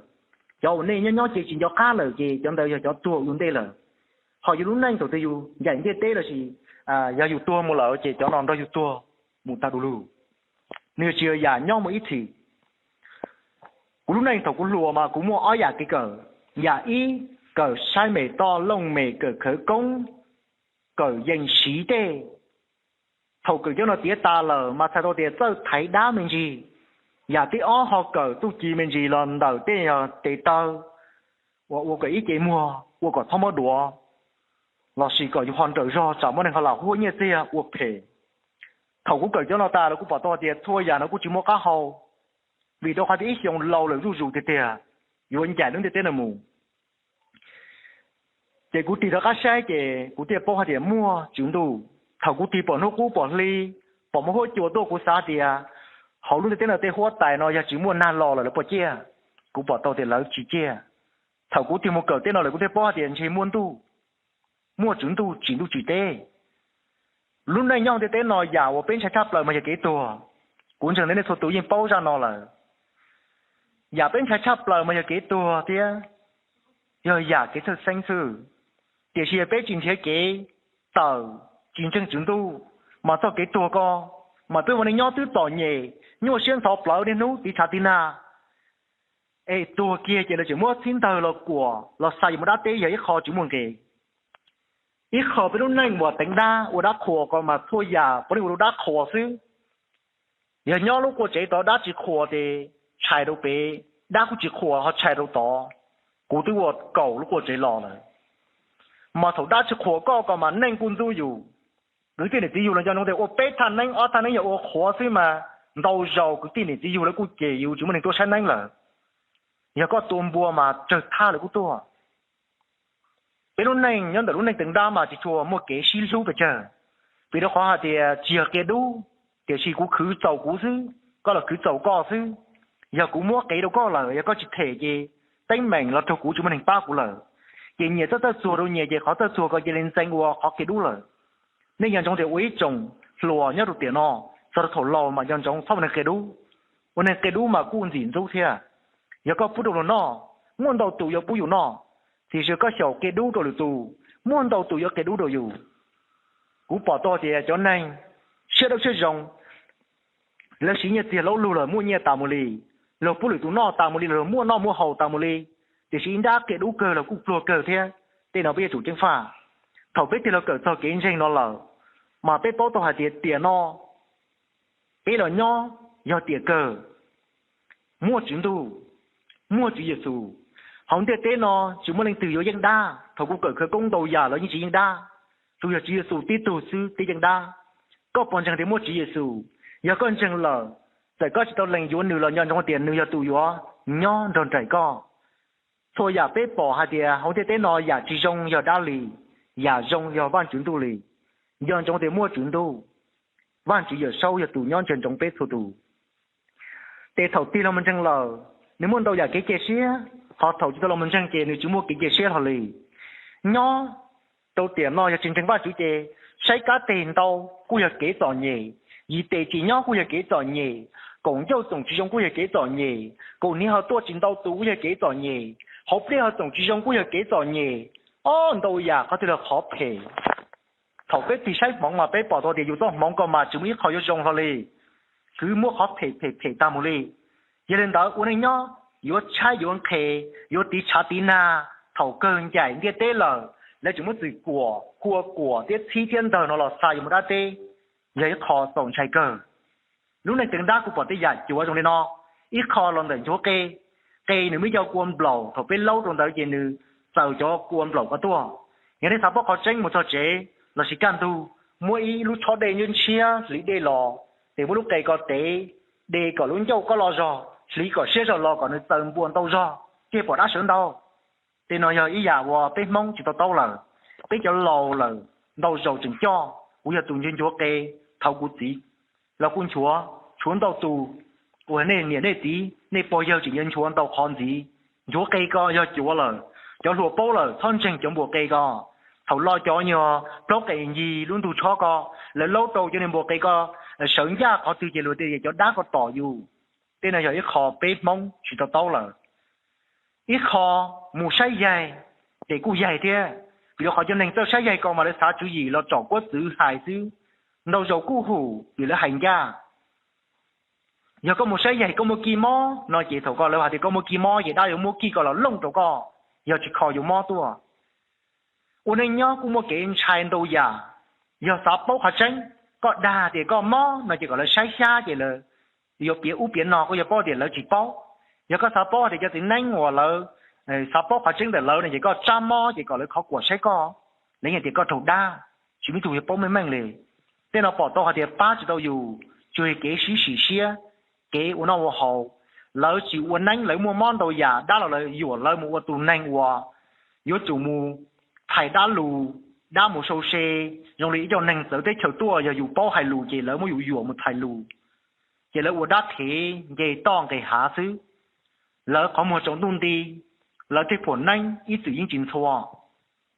Cov uas nej nyob nyob ces tsis nco qab lawm ces cov ntawd yog cov tuag ua yus ntej lawm. Ho yus lub neej thaum twg yus ncaim ntiaj teb lossis yog yus tuag mus lawm ces cov no nrog yus tuag mus tag du lug. Nws tsis yog yam nyob mus ib txhis. Kuv lub neej thaum kuv hluas mas kuv muaj ob yam kev kawm. Yam ib, kawm saib mem toj looj mem, kawm khawv koob, kawm yees siv tej. Thaum kawm cov no tiav tas lawm mas txhais tau tias txawj thaiv dab me ntsis. Yam thib ob ho kawm txuj ci me ntsis los ntawm tej yog tes taw uas ua kom ib ce muag ua kom txhob muab duav, lossis kom yus ho nrawm zog tsam muaj neeg ho lam huab nyiaj txiag ua phem. Thaum kuv kawm cov no tas lawm kuv pom tau hais tias txhua yam no kuj tsis muaj qab hau, vim rau qhov tias ib xyoos laus lawm zuj zus tiag tiag, yuav ncaim lub ntiaj teb no mus. Ces kuv tig rov qab saib ces kuv thiaj paub hais tias muaj tswv ntuj. Thaum kuv tig pom hnub qub pom hli, pom muaj huab cua tuaj kuv xav tias hauv lub ntiaj teb no tej huab tais no yog tsis muaj nag los lawm lawv puas ciaj. Kuv pom tau tias lawv tsis ciaj. Thaum kuv tig mus kawm tej no lawm kuv thiaj paub hais tias ntshe muaj ntuj, muaj tswv ntuj tsim ntuj tsim teb. Lub neej nyob ntiaj teb no yam uas peb ntshai tshaj plaws mas yog kev tuag. Kuv ntseeg tias nej txhua tus yeej paub zaj no lawm. Yam peb ntshai tshaj plaws mas yog kev tuag thiab yog yam kev txhawj xeeb xwb. Tiam sis yog peb tsis nrhiav kev tawm, tsis ntseeg tswv ntuj, mas txoj kev tuag ko mas peb ua neej nyob twb txom nyem, nyuaj siab ntxhov plawv niaj hnub tiv tshav tiv nag. Es tuag kiag ces lawv tseem muab txhib ntawg los kuam los xa yus mus dab teb yog ib qho tsis muaj nqis. Ib qho peb lub neej uas teev dab ua dab qhuas ko mas txhua yam puav leej ua rau dab qhuas xwb. Yog nyob lub qua tsev tod dab tsis qhuas ces tshais rau pem, dab kuj tsis qhuas ho tshais rau tod. Kuv twb ua kaum lub qua tsev los lawm, mas thaum dab tsis qhuas koj ko mas neej kuj ntxub yus. Kwv tij niam txiv yug los nco ntsoov tias ua peb thaj neeb ob thaj neeb yog ua qhuav xwb mas ntau zaus kwv tij niam txiv yug lawv kuj cem yus tsis muaj neeg tuaj saib neeb lawm. Yog koj tua npua mas tsawg thaj lawv kuj tuaj. Peb lub neej nyob ntawm lub neej teev dab mas tsis tshua muaj kev sib hlub pes tsawg, vim rau qhov hais tias tsis yog qia dub, tiam sis kuv khwv txaus kuv xwb, koj los khwv txaus koj xwb. Yog kuv muab qev rau koj lawm, yog koj tsis them ces teeb meem los raug kuv, tsis muaj neeg pab kuv lawm. Ces nyias txawj txawj txuag rau nyias, ces qhov txawj txuag ko cia li ntxeev ua qhov qia dub lawm. Nej nco ntsoov tias ua ib tsoom hluas nyob rau tiam no txog rau thaum laus mas nco ntsoov txhob ua neeg qia dub. Ua neeg qia dub mas kuj ntxim ntxub thiab. Yog koj pub rau luag noj, muaj ntau tus yuav pub yus noj, tiam sis koj xyaum qia dub rau lwm tus, muaj ntau tus yuav qia dub rau yus. Kuv pom tau tias cov neeg siab dawb siab zoo, lawv siv nyiaj txiag laub lug los muaj nyiaj tas mus li, luag pub lwm tus noj tas mus li, luag muaj noj muaj haus tas mus li, tiam sis ib nrab qia dub kawg los kuj pluag kawg thiab. Tej no peb yuav tsum ceev faj. Thaum peb tig los kawm txog kev ntseeg no lawm, mas peb paub tau hais tias tiam no peb los nyob yog tiam kawg, muaj Tswv Ntuj, muaj Tswv Yexus. Hauv ntiaj teb no tsis muaj leej twg yuav yeej dab. Thaum kuv kawm khawv koob ntau yam los yeej tsis yeej dab, tsuas yog Tswv Yexus tib tug xwb thiaj yeej dab. Koj puas ntseeg tias muaj Tswv Yexus? Yog koj ntseeg lawm, txawm koj tsis tau lees yuav nws los nco ntsoov tias nws yog tus yuav nyob nrog nraim koj. Txhua yam peb pom hais tias hauv ntiaj teb no yam tsis zoo yog dab li, yam zoo yog Vajtswv Ntuj li. Nco ntsoov tias muaj Tswv Ntuj, Vajtswv Yawmsaub yog tus nyob ntsia ntsoov peb txhua tus. Ces thaum tig los mus ntseeg lawm, nws muaj ntau yam kev cia siab, ho thaum tsis tau los mus ntseeg ces nws tsis muaj kev cia siab hlo li. Nyob rau tiam no yog tsis ntseeg Vajtswv ces saib kab teg ntau kuj yog kev txom nyem, yim tes tsis nyob kuj yog kev txom nyem, koom ncauj txoom tsis zoo kuj yog kev txom nyem, koom hniav ho tuaj tsis ntau tus kuj yog kev txom nyem, hauv pliaj ho txoom tsis zoo kuj yog kev txom nyem. Ob, ntau yam qhov twg los qhov phem. Thaum peb tig saib hmoov mas peb pom tau tias yus txoj hmoov ko mas tsis muaj ib qho yuav zoo hlo li, kwv muab qhov phem phem phem tag mus li. Yog li ntawd ua neej nyob yuav tshaib yuav nqhis, yuav tiv tshav tiv nag, thaum kawg ncaim ntiaj teb lawm lawv tseem muab txwm kuam, kua kuam thiab txhib thiab ntawg no los xa yuav mus dab teb, yog ib qho txaus ntshai kawg. Lub neej teev dab kuj pom tej yam cuav zoo li no. Ib qho los ntawm nchuav qe, qe nws muaj cov kua nplaum, thaum peb laub rau ntawd ces nws txaws cov kua nplaum ko tuaj. Yog nej xav paub qhov tseeb mus txog tsev lossis kaj ntug, muab ib lub tshob dej ntshiab hliv dej los, ces muab lub qe ko tev, de kom lub ncauj ko los zog, hliv kom siab zog los kom nws txaws npua ntau zog, thiaj pom dab sawv ntau. Tej no yog ib yam uas peb Hmoob tsis to taub lawm. Peb cov laus lawm ntau zaus tseem coj, kuv yog tus nchuav nchuav qe, thaum kuv txiv los kuj nchuav, tshuav ntau tus uas nej niam nej txiv nej pog yawg tseem yuav nchuav ntau qhov ntxiv. Nchuav qe ko yog cuav lawm, cov hluas paub lawm txhob ntseeg cov npuam qe ko. Thaum los cov nyuag plaub qe ncig lub ntug tshob ko, lawv laub rau cov niag npuam qe ko sawv ncaj qhov twg ces luag tias cov dab ko tom yus. Tej no yog ib qho peb Hmoob tsis to taub lawm. Ib qho mus saib yaig, ces kuj yaig thiab, vim rau qhov cov neeg txawj saib yaig ko mas lawv xav tswv yim los tsom kuab txwv hais xwb. Ntau zaus kuj hum vim lawv hais ncaj. Yog koj mus saib yaig koj muaj kij mob no ces thaum ko lawv hais tias koj muaj kij mob ces dab yuav muab kij ko los looj rau koj, yog tsis kho yuav mob tuaj. Ua neej nyob kuj muaj kev ntshai ntau yam. Yog xav paub qhov tseeb, koj dag tias koj mob no ces kom lawv saib xyab ces lawv yuav piav ub piav no, koj yuav paub tias lawv tsis paub. Yog koj xav paub tias cov txiv neeb uas lawv xav paub qhov tseeb ntawm lawv no ces koj tsab mob ces kom lawv khov kuam saib koj, lawv yeej tias koj raug dab, tsis muaj ib tug yuav paub meej meej li. Tej no pom tau hais tias pab tsis tau yus, tsuas yog kev sib sim siab, kev ua noj ua haus. Lawv tsis ua neeb, lawv muaj mob ntau yam, dab los lawv yuam lawv mus ua tus neeg uas yuav tsum mus thaij dab lus, dab mus sau se. Zoo li ib co neeg txawv teb chaws tuaj, yog yus paub hais lus ces lawv muab yus yuam mus thaij lus, ces lawv ua dab thev nce toj nqes hav xwb. Lawv qhov muag tsaus ntuj nti, lawv tej phuam neeb ib txwm yeej tsis ntxhua.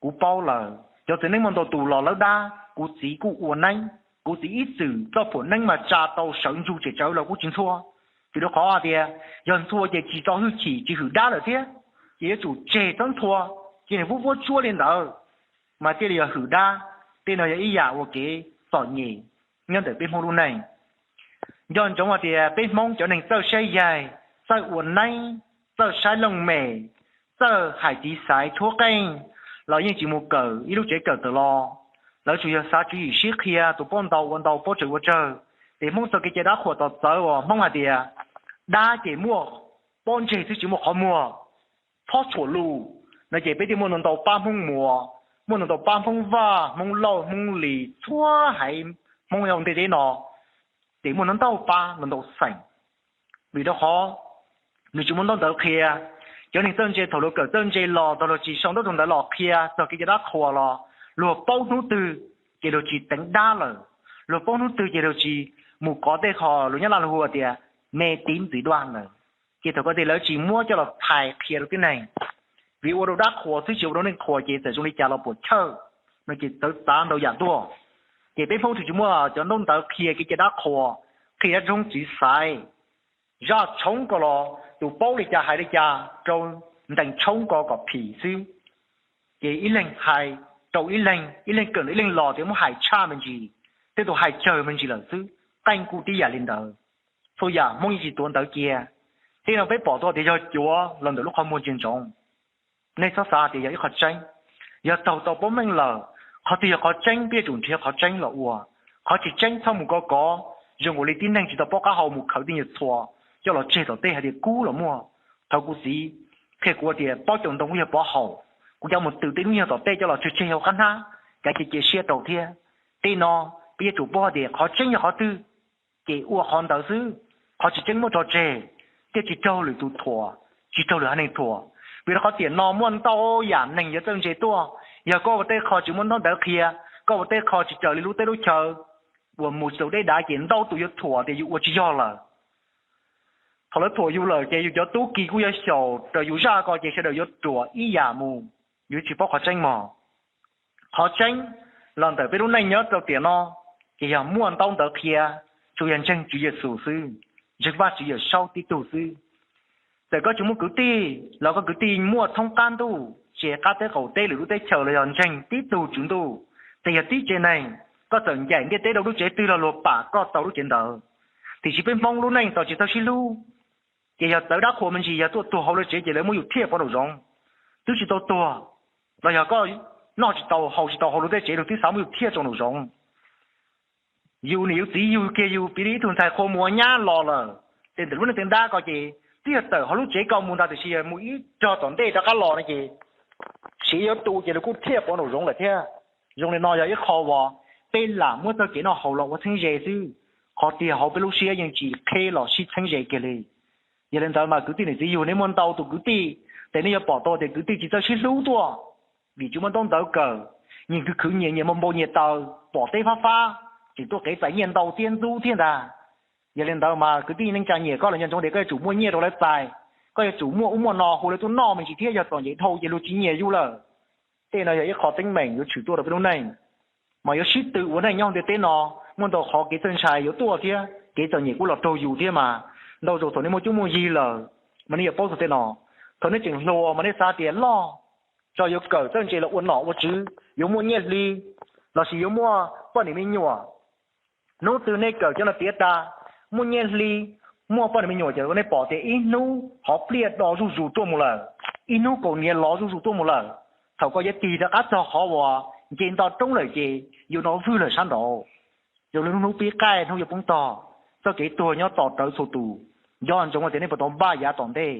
Kuv paub lawm, cov txiv neeb muaj ntau tus los lawv dab, kuv txiv kuj ua neeb, kuv txiv ib txwm txoj phuam neeb mas tsa tau sawv ntsug tsem tsawv los kuj tsis ntxhua. Vim rau qhov hais tias yog ntxhua ces tsis txo hwj chim tsis hwm dab lawm thiab, ces yuav tsum tseg txhob ntxhua, ces nws vuab vuab tsuab li ntawd mas thiaj li yog hwm dab. Tej no yog ib yam ua kev txom nyem nyob ntawm peb Hmoob lub neej. Nco ntsoov hais tias peb Hmoob cov neeg txawj saib yaig, txawj ua neeb, txawj saib looj mem, txawj hais txiv xaiv tshuab qeej los yeej tsis mus kawm ib lub tsev kawm tawm los. Lawv tsuas yog xav tswv yim sib qhia, tus paub ntau ua ntau, paub tsawg ua tsawg. Ces Hmoob txoj kev cai dab qhuas txawv txawv uas Hmoob hais tias dab ces muaj pob ntseg xwb tsis muaj qhov muag, txhob tshuam lus no ces peb thiaj muaj ntau ntau pab Hmoob Muas, muaj ntau ntau pab Hmoob Vaj, Hmoob Lauj, Hmoob Lis, txhua haiv Hmoob nyob ntiaj teb no, ces muaj ntau ntau pab ntau ntau xeem. Vim rau qhov nws tsis muaj ntaub ntawv qhia, Cov neeg txawj ntse thaum luag kawm txawj ntse los thaum luag tsis sau ntaub ntawv los qhia txog kev cai dab qhuas los luag paub hnub twg ces luag tsis teev dab lawm, luag paub hnub twg ces luag tsis mus kov tej qho luag nyob Laj Huas tias me tiv ntxiv duaj ntawd. Ces thaum ko tias lawv tsis muab coj los txhais qhia rau tib neeg, vim ua rau dab qhuas xwb tsis ua rau neej qhuas ces txawm zoo li cas los puas chawj no ces txawv txav ntau yam tuaj. Ces peb Hmoob tsis muaj cov ntaub ntawv qhia kev cai dab qhuas, qhia dab tshoob txiv xaiv, zaj tshoob ko los tus paub li cas hais li cas rau ntees tshoob ko kom phim xwb. Ces ib leeg hais rau ib leeg, ib leeg kawm ib leeg los tias muab hais tshaj me ntsis, tej tus hais tsawg me ntsis lawm xwb, qeej kuj tib yam li ntawd. Txhua yam Hmoob yeej tsis tuav ntawv cia. Tej no peb pom tau tias yog cuav los ntawm lub qhov muag ntsia ntsoov. Nej txhob xav tias yog ib qho tseeb. Yog taug tau paub meej lawm, qhov twg yog qhov tseeb peb yuav tsum nrhiav qhov tseeb los ua, qhov tsis tseeb txhob mus kov kov. Zoo nkaus li tib neeg tsis tau paub qab hau mus khaws tej nyuag txhuas coj los tseg tom tej hais tias kub los muaj. Thaum kuv txiv qhia kuv tias pob caus ntoo kuj yog pov haum, kuv cov mus twm tej hnub yog tom tej coj los tseg tseg hauv qab hnab, kav cia cia siab rau thiab. Tej no peb yuav tsum paub hais tias qhov tseeb yog qhov twg, ces ua qhov ntawd xwb. Qhov tsis tseeb muab tso tseg, thiaj tsis raug lwm tus thuam, tsis raug lwm haiv neeg thuam. Vim rau qhov tiam no muaj ntau yam neeg yuav txawj ntse tuaj, yog koj ua tej qho tsis muaj ntaub ntawv qhia, koj ua tej qho tsis raws li lub teb lub chaw, uas mus tsis tau deb dav ces ntau tus yuav thuam tias yus ua tsis yog lawm. Thaum lawv thuam yus lawm ces yus cov tub ki kuj yuav xyaum raws yus zaj ko ces sawv daws yuav ruam ib yam mus, yus tsis paub qhov tseeb mog. Qhov tseeb los ntawm peb lub neej nyob rau tiam no, ces yog muaj ntaub ntawv qhia, tsuas yog ntseeg Tswv Yexus xwb, ntseeg Vajtswv Yawmsaub tib tug xwb. Txawm koj tsis muaj kwv tij los koj kwv tij muaj thoob qab ntuj, tsis hais qab teb qaum teb lwm lub teb chaws los yog ntseeg tib tug Tswv Ntuj, ces yog tib tsev neeg, koj txawm ncaim ntiaj teb rau lub tsev twg los luag pam koj tau lub tsev ntawd. Tiam sis peb Hmoob lub neej txawm tsis txawj sib hlub, ces yog txawv dab qhuas me ntsis yog tuaj tuag hauv lawv tsev ces lawv muab yus thiaj pov nraum zoov. Twb tsis tau tuag los yog koj noj tsis tau haus tsis tau hauv luag tej tsev luag twb xav muab yus thiaj rau nraum zoov. Yus niam yus txiv yug kiag yus piv li ib tug ntxhais qhua muas nyab los lawm, ces ntawm lub neej teev dab ko ces twb yog tawm hauv lub tsev ko mus ntag tiam sis yog mus ib rog tom ntej rov qab los no ces siav yuav tu ces luag kuj thiaj pov nraum zoov lawm thiab. Zoo li no yog ib qho uas peb lam muab txoj kev noj haus los ua txheeb ze xwb, qhov tiag hauv peb lub siab yeej tsis qheb los sib txheeb ze kiag li. Yog li ntawd mas kwv tij niam txiv yug, nej muaj ntau tus kwv tij, ces nej yuav pom tau tias kwv tij tsis txawj sib hlub tuaj, vim tsis muaj ntaub ntawv kawm, nyias khwv khwv nyias, nyias npau npau nyias taws, pom teb fab fab, tseem tuaj qev txais nyiaj ntau thiab ntxub thiab ntag. Yog li ntawd mas kwv tij neej tsa nyiam koj los nco ntsoov tias koj yuav tsum muaj nyiaj rau lawv txais, koj yuav tsum muaj ub muaj no hu lawv tuaj noj me ntsis thiab, yog txom nyem dhau ces luag tsis nyiam yus lawm. Tej no yog ib qho teeb meem yuav tshwm tuaj rau peb lub neej, mas yuav sib tw ua neej nyob ntiaj teb no. Muaj ntau qhov kev txawj ntshai yuav tuaj thiab kev txom nyem kuj los raug yus thiab mas. Ntau zaus thaum nej muaj cuab muaj yig lawm mas nej yuav paub txog tej no. Thaum nej tseem hluas mas nej xav tias loj tso yuav kawm txawj ntse los ua nom ua tswv, yuav muaj nyiaj hli lossis yuav muaj poj niam me nyuam. Hnub twg nej kawm cov no tiav tas, muaj nyiaj hli, muaj poj niam me nyuam ces nej pom tias ib hnub qhov pliaj do zuj zus tuaj mus lawm, ib hnub kaus hniav lov zuj zus tuaj mus lawm. Thaum koj yuav tig rov qab txog qhov uas nce nto roob lawm ces yus nov vwg lawm sab nraud. Zoo li hnub pib qaij hnub yuav poob tog, txoj kev tuag nyob tos rawv txhua tus. Nco ntsoov tias nej puas tau npaj yav tom ntej.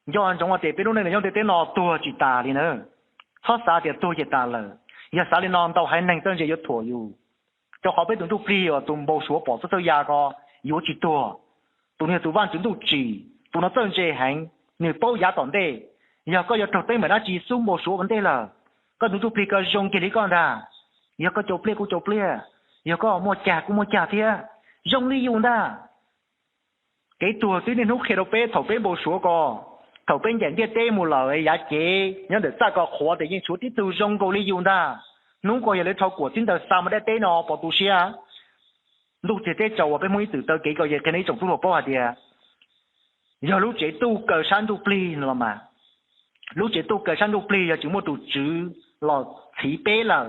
Nco ntsoov tias peb lub neej nyob ntiaj teb no tuag tsis tas li na. Txhob xav tias tuag ces tas lawm, yog xav li no ntau haiv neeg txawj ntse yuav thuam yus. Rau qhov peb tus ntsuj plig uas tus npau suav pom txhua txhua yam ko yuav tsis tuag. Tus no yog tus Vajtswv ntuj tsim, tus no txawj ntse heev, nws paub yav tom ntej. Yog koj yuav raug teeb meem dab tsi xub npau suav ua ntej lawm, koj tus ntsuj plig ko zoo kiag li koj ntag. Yog koj cau pliaj kuj cau pliaj, yog koj muaj cag kuj muaj cag thiab, zoo li yus ntag. Kev tuag twb niaj hnub qhia rau peb thaum peb npau suav ko, thaum peb ncaim ntiaj teb mus lawm yav cev nyob ntawm txaj ko qhuav tias yeej tshuav tib tug zoo nkaus li yus ntag. Hnub ko yog lawv rho kuam txij ntawd xa mus dab teb no pov tu siab. Ntuj txiag teb tsaus uas peb Hmoob ib txwm taw kev ko yeej qhia nej ib tsoom tub hluas paub hais tias yog lub tsev tuj kaw sab ntsuj plig no los mas. Lub tsev tuj kaw sab ntsuj plig yog tsis muaj tus tswv los txhiv peb lawm,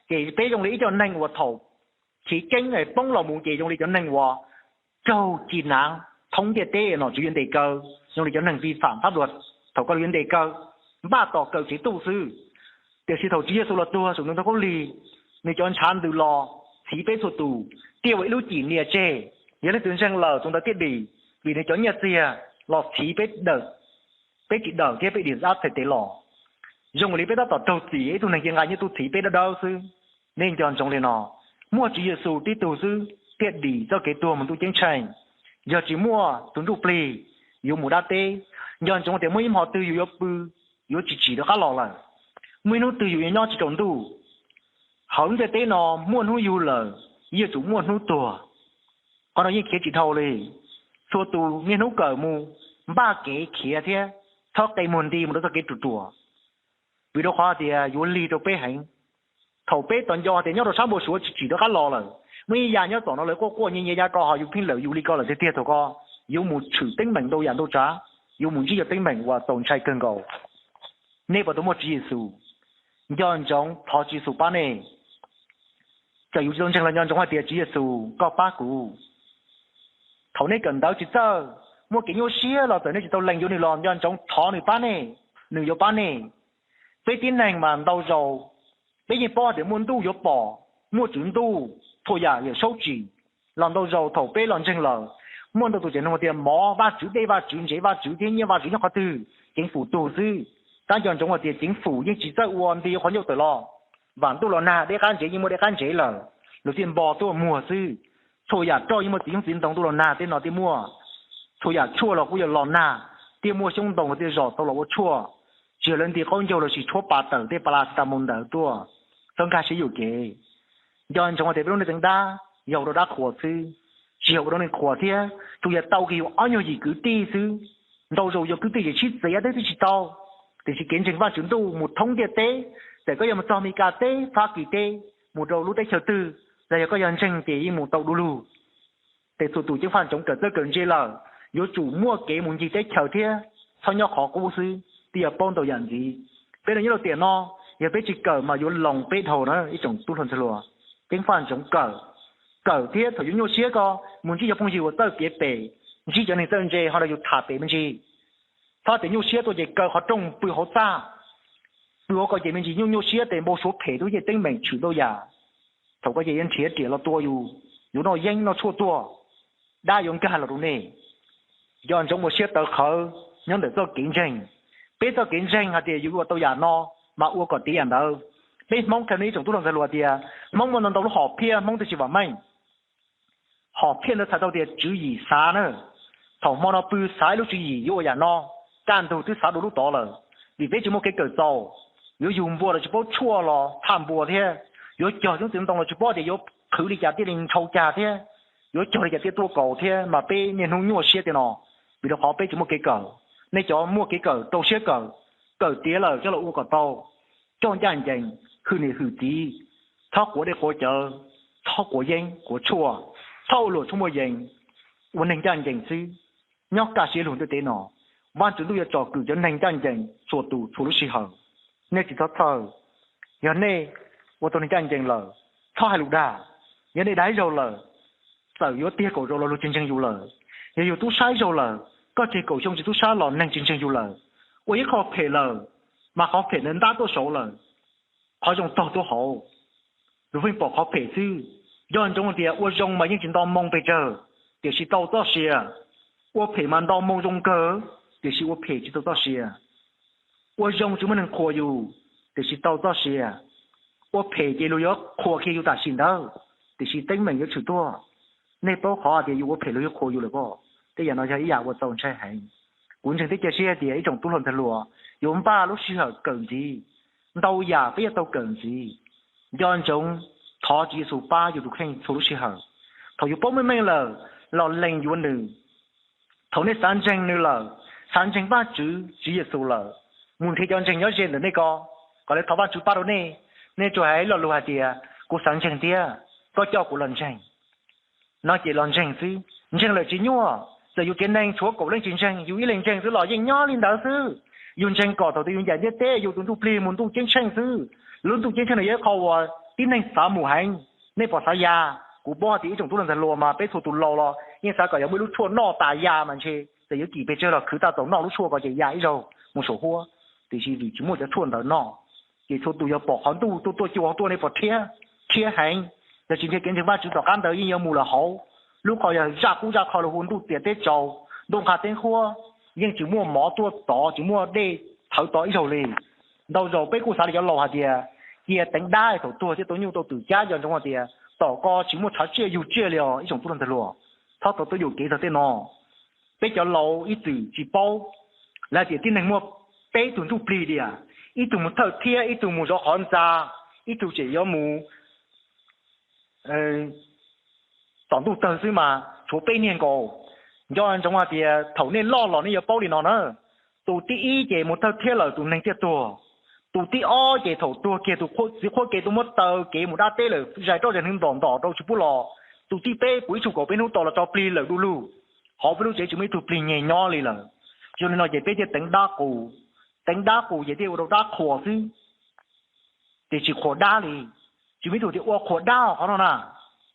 ces peb zoo li ib co neeg uas thaum chiv keeb poob los mus ces zoo li cov neeg uas raug ci hnav thoob ntiaj teb, nom tswv yuav ntes kaw, zoo li cov neeg vi phạm pháp luật thaum ko yuav ntes kaw, npaj tos kaw tsev tuj xwb. Tiam sis thaum Tswv Yexus los tuag saum ntoo khaub lig, nws cov ntshav ntws los txhiv peb txhua tus, tiaj ua ib lub cim nias tseg. Yog leej twg ntseeg lawm tus ntawd thiaj dim, vim nws cov nyiaj txiag los txhiv peb dawm, peb tsis dawm thiab peb dim ab txhais tes los. Zoo li peb tab tom raug txim, ib tug neeg cia nqa nyiaj tub txhiv peb dawb dawb xwb. Nej nco ntsoov li no, muaj Tswv Yexus tib tug xwb thiaj dim txoj kev tuag mus ntuj ceeb tsheej. Yog tsis muaj tus ntsuj plig, yuav mus dab teb, Nco ntsoov tias muaj ib hmo twg yus yuav pw, yuav tsis tsim rov qab los lawm. Muaj ib hnub twg yus yuav nyob tsis tsaus ntuj. Hauv ntiaj teb no muaj hnub yug lawm, yuav tsum muaj hnub tuag. Qhov no yeej khiav tsis dhau li. Txhua tus niaj hnub kawm mus, npaj kev khiav thiab txhob qe muag nti mus rau txoj kev ruam ruam, vim rau qhov tias yuav lig rau peb heev. Thaum peb tos nco tias nyob rau sab npau suav tsis tsim rov qab los lawm, muaj ib yam nyob tom no lawv quaj quaj nyiav nyiav yav ko ho yus pheej lawm yus li ko lawm tiag tiag thaum ko, yuav mus tshwm teeb meem ntau yam ntau tsav, yuav mus ntsib cov teeb meem uas txaus ntshai kawg nkaus. Nej puas tau muaj Tswv Yexus? Nco ntsoov thov Tswv Yexus pab nej. Txawm yus tsis tau ntseeg los nco ntsoov hais tias Tswv Yexus koj pab kuv. Thaum nej kawm ntawv tsis txawj, muaj kev nyuaj siab los txawm nej tsis tau lees yuav nws los nco ntsoov thov nws pab nej, nws yuav pab nej. Peb tib neeg mas ntau zaus peb yeej paub tias muaj ntuj yuav pom, muaj Tswv Ntuj, txhua yam yuav saub tsim. Los ntau zaus thaum peb los ntseeg lawm, muaj ntau tus tseem nug tias mov Vajtswv, dej Vajtswv, ntsev Vajtswv thiab nyiaj Vajtswv nyob qhov twg, ceev fum tug xwb. Tab nco ntsoov hais tias ceev fum yeej tsis txawj ua nti qhov ncauj tawm los. Vam ntuj los nag dej qab ntsev yeej muaj dej qab ntsev lawm, luag thiaj npog tuaj muag xwb. Txhua yam roj yeej muaj txiv xyoob txiv ntoo, ntuj los nag tej no thiaj muaj. Txhua yam tshuaj los kuj yog los nag thiaj muaj xyoob ntoo los thiaj zom tau los ua tshuaj. Tsis yog lawv nti qaub ncaug los sis tshuab pas tawm tej paracetamol ntawd tuaj. Txhob nkag siab yuam kev. Nco ntsoov hais tias peb lub neej teev dab yog ua rau dab qhuas xwb, tsis yog ua rau neeg qhuas thiab, tsuas yog tau kiag yus ob nyuag yim kwv tij xwb. Ntau zaus yog kwv tij ces sib txiav twb twb tsis tau, tiam sis kev ntseeg Vajtswv Ntuj mus thoob ntiaj teb, txawm koj yog mus txog Meskas teb, Fab Kis teb, mus rau lub teb chaws twg, los yog koj yog ntseeg ces yeej mus tau du lug. Ces txhua tus ceev faj ntsoov kawm txawj kawm ntse lawm, yuav tsum muaj kev mus ncig teb chaws thiab txhob nyob qhov qub xwb, thiaj yuav paub ntau yam ntxiv. Peb los nyob rau tiam no, yog peb tsis kawm mas yuav loos peb dhau na ib tsoom tub hluas ntxhais hluas. Ceev faj ntsoov kawm, kawm thiab thaum yuav nyuaj siab ko mus ntsib cov phooj ywg uas txawj piav pem, ntsib cov neeg txawj ntse ho rau yus tham pem me ntsis. Txhob tias nyuaj siab tuaj ces kaw qhov rooj pw hauv txaj, pw hauv ko ces me ntsis nyuaj nyuaj siab ces npau suav phem rau yus, teeb meem tshwm ntau yam. Thaum ko ces yuav nrhiav riam los tua yus, yuav noj yeeb noj tshuaj tuaj, dab yuav nkag los rau nej. Nco ntsoov ua siab tawv qhawv nyob ntawm txoj kev ntseeg. Peb txoj kev ntseeg hais tias yus ua tau yam no, mas ua kom tiav yam ntawd. Peb Hmoob khaws nej ib tsoom tub hluas ntxhais hluas tias Hmoob muaj ntau ntau lub hom phiaj, Hmoob twb tsis vam meej. Hom phiaj ntawd txhais tau tias tswv yim xav na. Thaum hmo no pw xav ib lub tswv yim yuav ua yam no, kaj ntug twb xav dua lub tod lawm. Vim peb tsis muaj kev kawm txaus, yuav yug npua los tsis paub tshuaj los tshaj npua thiab, yuav cog xyoob txiv ntoo los tsis paub tias yuav qhwv li cas thiaj li ntshaus cag thiab, yuav cog li cas thiaj tuaj kaus thiab, mas peb niaj hnub nyuaj siab tiag no, vim rau qhov peb tsis muaj kev kawm. Nej cov muaj kev kawm rau siab kawm, kawm tiav lawm coj los ua kom tau, coj ncaj ncees, hwm niam hwm txiv, txhob quav dej quav cawv, txhob quav yeeb quav tshuaj, txhob ua luam tshuaj muaj yees, ua neeg ncaj ncees xwb. Nyob kaj siab lug ntiaj teb no, Vajtswv Ntuj yuav tsom kwm cov neeg ncaj ncees txhua tus txhua lub sij hawm. Nej tsis txhob txhawj. Yog nej ua tau neeg ncaj ncees lawm, txhob hais lus dag. Yog nej dag ib zaug lawm, txawm yuav tiag kaum zaus los luag tsis ntseeg yus lawm. Yog yus tub sab ib zaug lawm, koj tseg kaum xyoo tsis tub sab los neeg tsis ntseeg yus lawm. Ua ib qho phem lawm, mas qhov phem ntawd ntab tuaj saud lawm, qhov zoo tog tuaj hauv. Luag pheej pom qhov phem xwb. Nco ntsoov tias ua zoo mas yeej tsis nto moo pes tsawg, tiam sis tau txoj sia. Ua phem mas nto moo zoo kawg, tiam sis ua phem tsis tau txoj sia. Ua zoo tsis muaj neeg qhuas yus, tiam sis tau txoj sia. Ua phem ces luag yuav qhuas kiag yus tam sim ntawd, tiam sis teeb meem yuav tshwm tuaj. Nej paub qhov tias yus ua phem luag yuav qhuas yus lawm pob? Tej yam no yog ib yam uas txaus ntshai heev. Kuv ntseeg thiab cia siab hais tias ib tsoom tub hluas ntxhais hluas yuav npaj lub sij hawm kawm ntxiv. Ntau yam peb yuav tau kawm ntxiv. Nco ntsoov thov Tswv Yexus pab yus tus kheej txhua lub sij hawm. Thaum yus paub meej meej lawm, los lees yuav nws. Thaum nej xav ntseeg nws lawm, xav ntseeg Vajtswv Tswv Yexus lawm, mus nrhiav cov ntseeg nyob ze ntawm nej ko, kom lawv thov Vajtswv pab rau nej. Nej tsuas hais ib lo lus hais tias kuv xav ntseeg thiab, koj coj kuv los ntseeg. No ces los ntseeg xwb, ntseeg lawm tsis nyuaj. Txawm yus tsev neeg tshuav kaum leej tsis ntseeg, yus ib leeg ntseeg xwb los yeej nyob li ntawd xwb. Yus ntseeg kom thaum twg yus ncaim ntiaj teb yus tus ntuj plig mus ntuj ceeb tsheej xwb. Lub ntuj ceeb tsheej no yog ib qho uas tib neeg xav mus heev. Nej puas xav ya? Kuv paub hais tias ib tsoom tub hluas ntxhais hluas mas peb txhua tus laus los yeej xav kom yuav muaj ib lub tshuaj noj tas ya mas ntshe, txawm yuav kim pes tsawg los khwv tag txaus noj lub tshuaj ko ces ya ib zaug mus saum huab. Tiam sis vim tsis muaj cov tshuaj ntawd noj, ces txhua tus yog pom qhov ntuj tuaj tuaj cua tuaj, nej puas rhiab? Rhiab heev. Yog tsis nrhiav kev ntseeg Vajtswv tom qab ntawd yeej yuav mus lawm hauv lub qhov yog zaj qub zaj qho los hu ntuj txias teb tsaus, ntuj nqha teeb huab, yeej tsis muaj mov tuaj tod, tsis muaj dej thawv tod ib zaug li. Ntau zaus peb kuj xav li cov laus hais tias cia teev dab thaum tuag thiaj tau nyuj tau twm cab. Nco ntsoov hais tias tom ko tsis muaj tshav tsiaj yug tsiaj li os ib tsoom tub hluas ntxhais hluas. Txhob tau tuaj yuam kev txog tej no. Peb cov laus ib txwm tsis paub, Lawv tias tib neeg muaj peb tug ntsuj plig tias, ib tug mus thawj thiab ib tug mus zov qhov ntxa, ib tug tseem yuav mus tom ntuj tawg xwb mas tshuav peb niag nkaus. Nco ntsoov hais tias thaum nej loj los nej yuav paub li no na. Tus thib ib ces mus thawj thiab lawm tus neeg thiaj tuag. Tus thib ob ces thaum tuag kiag tus txiv qhuab kev tuaj muab taw kev mus dab teb lawm, zais roj zais hneev ntom ntom rau tsis pub los. Tus thib peb puv ib tsug kaum peb hnub tom los tso plig lawm du lug, hauv peb lub tsev tsis muaj ib tug plig nyeg nyob li lawm. Zoo li no ces peb thiaj teev dab qus. Teev dab qus ces thiaj ua rau dab qhuas xwb, ces tsis qhuas dab li. Tsis muaj ib tug tias ua qhuas dab qhov no na.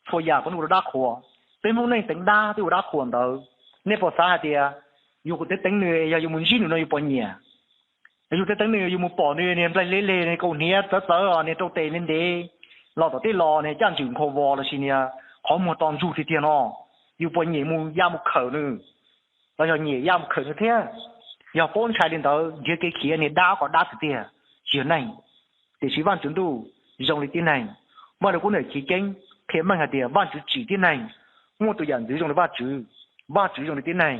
Txhua yam peb ua rau dab qhuas. Peb Hmoob neej teev dab thiaj ua dab qhuas ntawd. Nej puas xav hais tias yus kuv teev teev nws, yog yus mus ntsib nws no yus puas nyiam? Yog yus teev teev nws yus mus pom nws niag nplaig leg leg, niag kaus hniav txawv txawv, niag rau tes ntev ntev los tom tej los, niag caj ntswm nkhaus vos lossis niag qhov muag to ntsug tiag tiag no, yus puas nyiam mus ya mus khawm nws? Los yog nyiam ya mus khawm nws thiab? Yog paub ntshai li ntawd nrhiav kev khiav, niag dab kom dab tiag tiag, tsis yog neeg. Tiam sis Vajtswv Ntuj zoo li tib neeg. Vaj Lug Kub Ntawm Chiv Keeb qhia meej hais tias Vajtswv tsim tib neeg muaj tus yam ntxwv zoo li Vajtswv. Vajtswv zoo li tib neeg,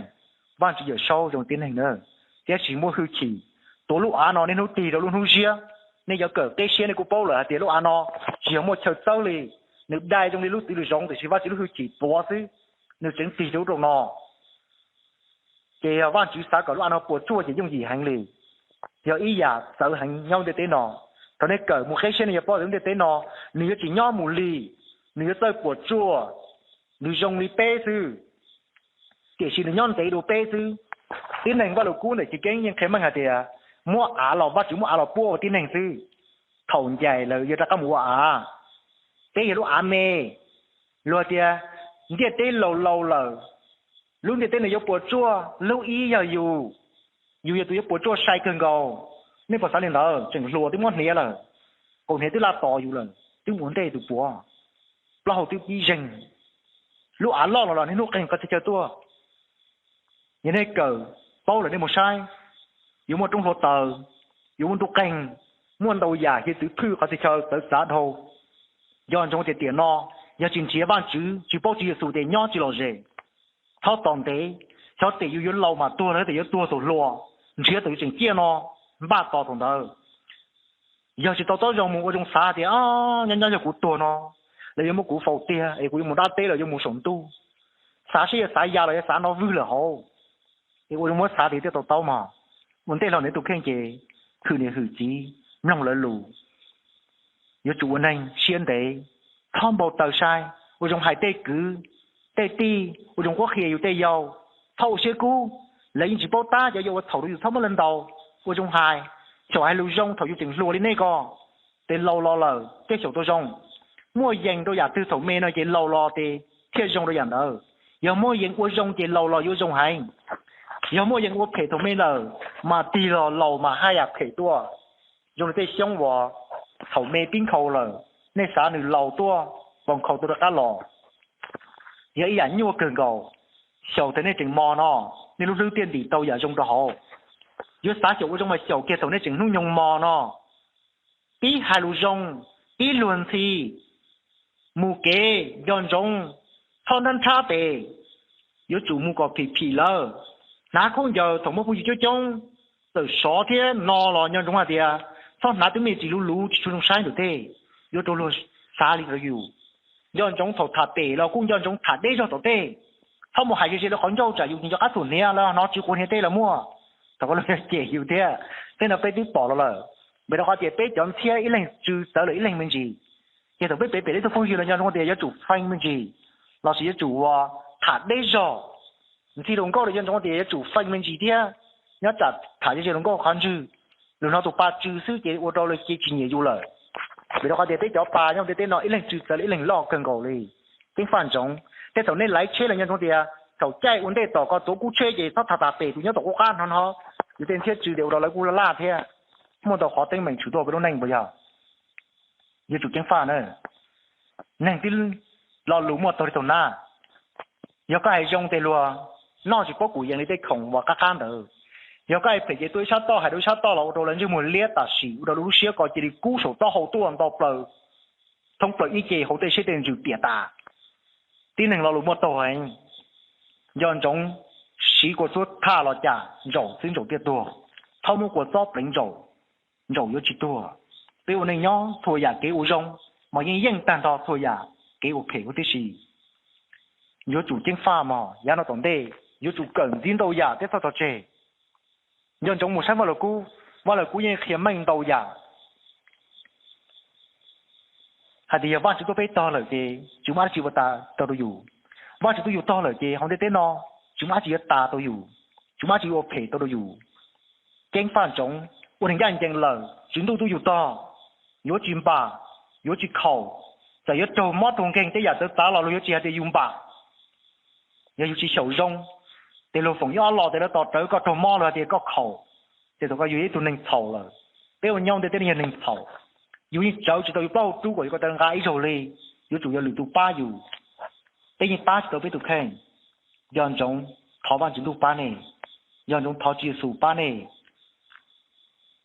Vajtswv Yawm Saub zoo li tib neeg na, thiab tsis muaj hwj chim. Tuav lub av no niaj hnub tig rau lub hnub ziab. Nej yuav kawm qib siab nej kuj paub lawm hais tias lub av no tsis yog muaj chaw txawb li, nws dai zoo li lub txwv lws zoov tiam sis Vajtswv lub hwj chim tuav xwb, nws tseem tig rau ub rau no. Ces yog Vajtswv xav kom lub av no puas tsuaj ces yooj yim heev li. Yog ib yam txawv heev nyob ntiaj teb no. Thaum nej kawm mus qib siab nej yuav paub tias ntiaj teb no nws yuav tsis nyob mus li, nws yuav txawj puas tsuaj, nws zoo li peb xwb, tiam sis nws nyob ntev dua peb xwb. Tib neeg Vaj Lug Kub Ntawm Chiv Keeb yeej qhia meej hais tias muab av los, Vajtswv muab av los puab ua tib neeg xwb. Thaum ncaim lawm yuav rov qab mus ua av. Peb yog lub av me. Luag tias ntiaj teb laus laus lawm, lub ntiaj teb no yuav puas tsuaj, lub ib yog yus, yus yog tus yuav puas tsuaj sai kawg nkaus. Nej puas xav li ntawd? Tseem hluas twb muab hniav lawm, kaus hniav twb laj tos yus lawm, twb ua ntej tus puav, plaub hau twb pib zeeg, lub av loj los los niaj hnub qeeg qhov txhia chaw tuaj. Yog nej kawm paub lawm nej mus saib, yuav muaj roob hluav taws, yuav muaj ntuj qeeg, muaj ntau yam hiav txwv phwj qhov txhia chaw txawv txav dhau. Nco ntsoov tias tiam no yog tsis nrhiav Vajtswv, tsis paub Tswv Yexus tias nyob tsis lom zem, txhob tos ntev, xyov tias yus yuav laus mas tuag los tias yuav tuag thaum hluas, nrhiav thaum yus tseem ciaj no, npaj tos thaum ntawd. Yog tsis tau txob zoo mus ua zoo xav tias nyob nyob yog kuv tuag no, lawv yuav muab kuv faus tiag es kuv yuav mus dab teb los yuav mus saum ntuj, xav seb yuav xav ya los yuav xav nrov vwg lawm hauv. Es ua zoo muab xav tias thiaj tau taub mog. Ua ntej hlo niam tus kheej ces hwm niam hwm txiv, mloog lawv lus. Yuav tsum ua neeg siab ntev, txhob npau taws sai, ua zoo hais tej kwv tej tij, ua zoo qhuab qhia yus tej yau, txhob ua siab kub. Lawv yeej tsis paub tab cov yau ua txhaum rau yus, txhob muab lawv ntaus. Ua zoo hais, xyaum hais lus zoo thaum yus tseem hluas li nej ko, ces laus los lawm tej xyaum tau zoo. Muaj yees rau yam twg thaum me no ces laus los ces thiaj zoo rau yam ntawd. Yog muaj yees ua zoo ces laus los yuav zoo heev. Yog muaj yees ua phem thaum me lawm, mas tig los laus mas haj yam phem tuaj. Zoo li tej xyoob uas thaum me pib nkhaus lawm, nej xav nws laus tuaj, pos nkhaus tuaj rov qab los. Yog ib yam nyuaj kawg nkaus. Xyaum thaum nej tseem mos no, nej lub hlwb thiaj ntim tau yam zoo rau hauv. Yuav xav xyaum ua zoo mas xyaum kiag thaum nej tseem hnub nyoog mos no. Pib hais lus zoo, pib luag ntxhi, mus kev nco ntsoov, txhob nrhab nrhab tes, yuav tsum mus kom phim phim lawm. Hnav khaub ncaws thaum muaj phooj ywg coob coob, txawm sov thiab no los nco ntsoov hais tias txhob hnav tej me ntsis luv luv tsis tshua zoo saib ntawm tej, yuav rau luag xav li rau yus. Nco ntsoov thaum tham pem los kuj nco ntsoov tham deb zog tom tej. Txhob mus hais ze ze rau qhov ncauj tsam yus nco qab txhuam hniav, lawv hnov tsw quav hniav tej los muaj. Thaum ko luag cem yus thiab. Tej no peb twb pom los lawm, vim rau qhov tias peb cov ntxhiab ib leeg tsw txawv lawm ib leeg me ntsis. Ces thaum peb pem pem ib tug phooj ywg los nco ntsoov tias yuav tsum feem me ntsis, lossis yuav tsum ua tham deb zog. Ntxhi hluas nkauj los nco ntsoov tias yuav tsum feem me ntsis thiab, nyob tsam tham ze ze hluas nkauj qhov ntswg, lawv hnov tus pa tsw xwb ces ua rau lawv cia tsis nyiam yus lawm. Vim rau qhov tias peb cov pa nyob ntiaj teb no ib leeg tsw txawv lawm ib leeg loj kawg nkaus li. Ceeb faj ntsoov, tej thaum nej laiv tsheb los nco ntsoov tias thaum caij ua ntej tom ko tuav kub tsheb ces txhob tham tham pem tus nyob tom qub qab hnov hnov, yus tej ntxhiab tsw tias ua rau lawv kuj laj laj thiab. Muaj ntau qhov teeb meem tshwm tuaj peb lub neej puas yog? Yuav tsum ceeb faj na. Neeg twb lo lus muaj taug li taug nab. Yog koj hais zoo ces luag noj tsis paub kuv yees li tej khoom uas qab qab ntawd. Yog koj hais phem ces tuaj ib sab toj hais rau ib sab toj los ua rau lawv ntsej muag liab tam sim, ua rau lub siab ko cia li kub saum taub hau tuaj nto plaws thoob plaws ib ce hauv tej siab tej ntsws piam tas. Tib neeg lo lus muaj taug heev, nco ntsoov Siv kua txuab thaj los cas ntsaum xwb ntsaum thiaj tuag. Txhob muab kua txob pleev ntsaum, ntsaum yuav tsis tuag. Peb ua neej nyob txhua yam kev ua zoo mas yeej yeej tag nrho txhua yam kev ua phem huv tib si. Yuav tsum ceev faj mog, yav no tom ntej yuav tsum kawm ntxiv ntau yam thiab txhob tso tseg. Nco ntsoov mus saib Vaj Lug Kub, Vaj Lug Kub yeej qhia meej ntau yam hais tias yog Vajtswv tuaj peb tog lawm ces tsis muaj dab tsi ua tas tau rau yus. Vajtswv tuaj yus tog lawm ces hauv ntiaj teb no tsis muaj dab tsi yuav tas tau yus, tsis muaj dab tsi yuav ua phem tau rau yus. Ceev faj ntsoov, ua neeg ncaj ncees lawm Tswv Ntuj tuaj yus tog, yuav tsis npam, yuav tsis khaum. Txawm yuav raug mob raug nkeeg tej yam txawv txav los luag yuav tsis hais tias yus npam. Yog yus tsis xyaum zoo, ces luag foom ib ob lo tes lawv tos rawv koj raug mob los hais tias koj khaum, ces thaum koj yus yog ib tug neeg txhaum lawm. Peb ua nyob ntiaj teb no yog neeg txhaum, yus yeej tsawv tsis tau yus plaub hau rub kom yus ko taw nqa ib zaug li. Yuav tsum yog lwm tus pab yus, peb yeej pab tsis tau peb tus kheej. Nco ntsoov thov Vajtswv Ntuj pab nej, nco ntsoov thov Tswv Yexus pab nej.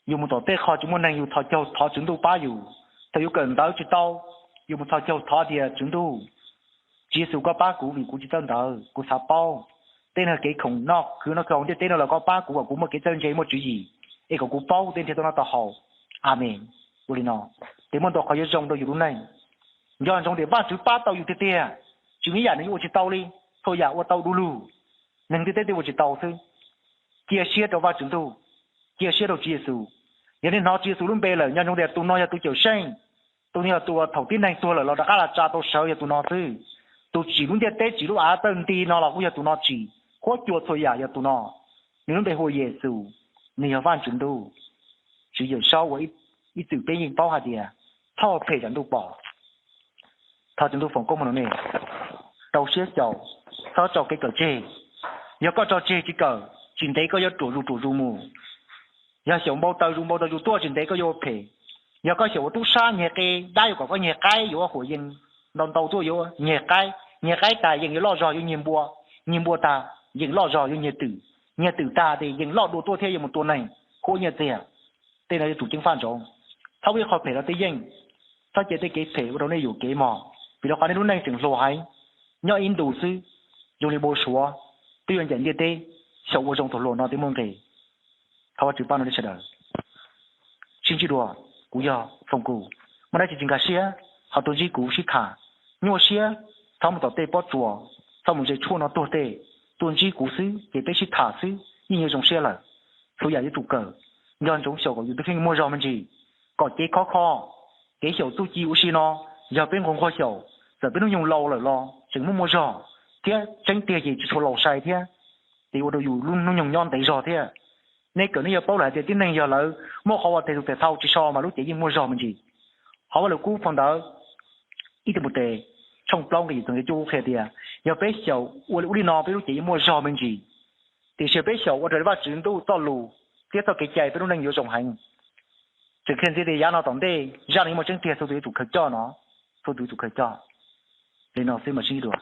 Yus mus tom tej qho tsis muaj neeg yus thov caug thov Tswv Ntuj pab yus. Thaum yus kawm ntawv tsis tau, yus mus thov caug thov tias Tswv Ntuj, Tswv Yexus koj pab kuv vim kuv tsis txawj ntawv, kuv xav paub tej no kev khoom noj khwv no hauv ntiaj teb no los koj pab kuv kom kuv muaj kev txawj ntse muaj tswv yim, es kom kuv paub tej nrhiav tau no tau haus. Amees. Ua li no, ces muaj ntau qhov yuav zoo rau yus lub neej. Nco ntsoov tias Vajtswv pab tau yus tiag tiag, tsis muaj ib yam nws yuav ua tsis tau li, txhua yam ua tau du lug. Neeg ntiaj teb twb ua tsis tau xwb. Cia siab rau Vajtswv Ntuj, cia siab rau Tswv Yexus. Yog nej hnov Tswv Yexus lub npe lawm nco ntsoov tias tus no yog tus cawm seej, tus no yog tus uas thaum tib neeg tuag lawm los rov qab los tsa tau sawv yog tus no xwb. Tus tsim lub ntiaj teb tsim lub av txawj nti no los kuj yog tus no tsim, huab cua txhua yam yog tus no. Nws lub npe hu ua Yexus, nws yog Vajtswv Ntuj. Tswv Yawm Saub uas ib txwm peb yeej paub hais tias txhob ua phem tsam ntuj pom. Thov Tswv Ntuj foom koob hmoov rau nej, rau siab xyaum, txhob tso kev kawm tseg. Yog koj tso tseg tsis kawm, tsis ntev koj yuav ruam zus ruam zus mus. Yog xyaum npau taws zus npau taws zus tuaj tsis ntev koj yuav ua phem. Yog koj xyaum ua tub sab nyiag qe, dab yuav kom koj nyiag qaib yuav ua huam yees, ntau ntau tuaj yuav nyiag qaib, nyiag qaib tas yees yuav loj zog yuav nyiag npua, nyiag npua tas yees loj zog yuav nyiag twm, nyiag twm tas ces yees loj dua tuaj thiab yuav mus tua neeg, huab nyiaj txiag. Tej no yuav tsum ceev faj ntsoov, txhob ua ib qho phem rau tej yeej, txhob cia tej kev phem ua rau nej yuam kev mog, vim rau qhov nej lub neej tseem hluas heev, nyob ib ntus xwb, zoo li npau suav, twb yuav ncaim ntiaj teb, xyaum ua zoo thaum hluas no thiaj muaj nqis. Thov Vajtswv pab rau nej sawv daws. Sib ntsib dua, kuv yog Foom Kus. Muaj dab tsi tsis nkag siab, ho tuaj ntsib kuv sib tham. Nyuaj siab, txhob mus tom tej pob tsuas, txhob mus ze tshuaj no tuag tej, tuaj ntsib kuv xwb ces peb sib tham xwb yeej yuav zoo siab lawm. Txhua yam yuav tsum kawm, nco ntsoov xyaum kom yus tus kheej muaj zog me ntsis, kom cev khov kho. Kev xyaum txuj ci ua si no, yog peb nquag nquag xyaum, txawm peb hnub nyoog laus lawm los tseem muaj muaj zog, thiab tseeb tiag ces tsis tshua laus sai thiab, ces ua rau yus lub hnub nyoog nyob ntev zog thiab. Nej kawm nej yuav paub lawm hais tias tib neeg yog lawv muaj qhov uas tes tus tes thau tsis so mas lub cev yeej muaj zog me ntsis. Qhov Vaj Lug Kub phau ntawv Ib Timutes tshooj plaub nqe yim txog nqe cuaj qhia tias yog peb xyaum ua li ub li no peb lub cev yeej muaj zog me ntsis, tiam sis peb xyaum ua raws li Vajtswv Ntuj txoj lus thiab txoj kev cai peb lub neej yuav zoo heev. Tseem qhia ntxiv tias yav no tom ntej zaj no yuav muaj tseeb tiag, txhua tus yuav tsum khaws coj no, txhua tus yuav tsum khaws coj. Li no xwb mas sib ntsib dua.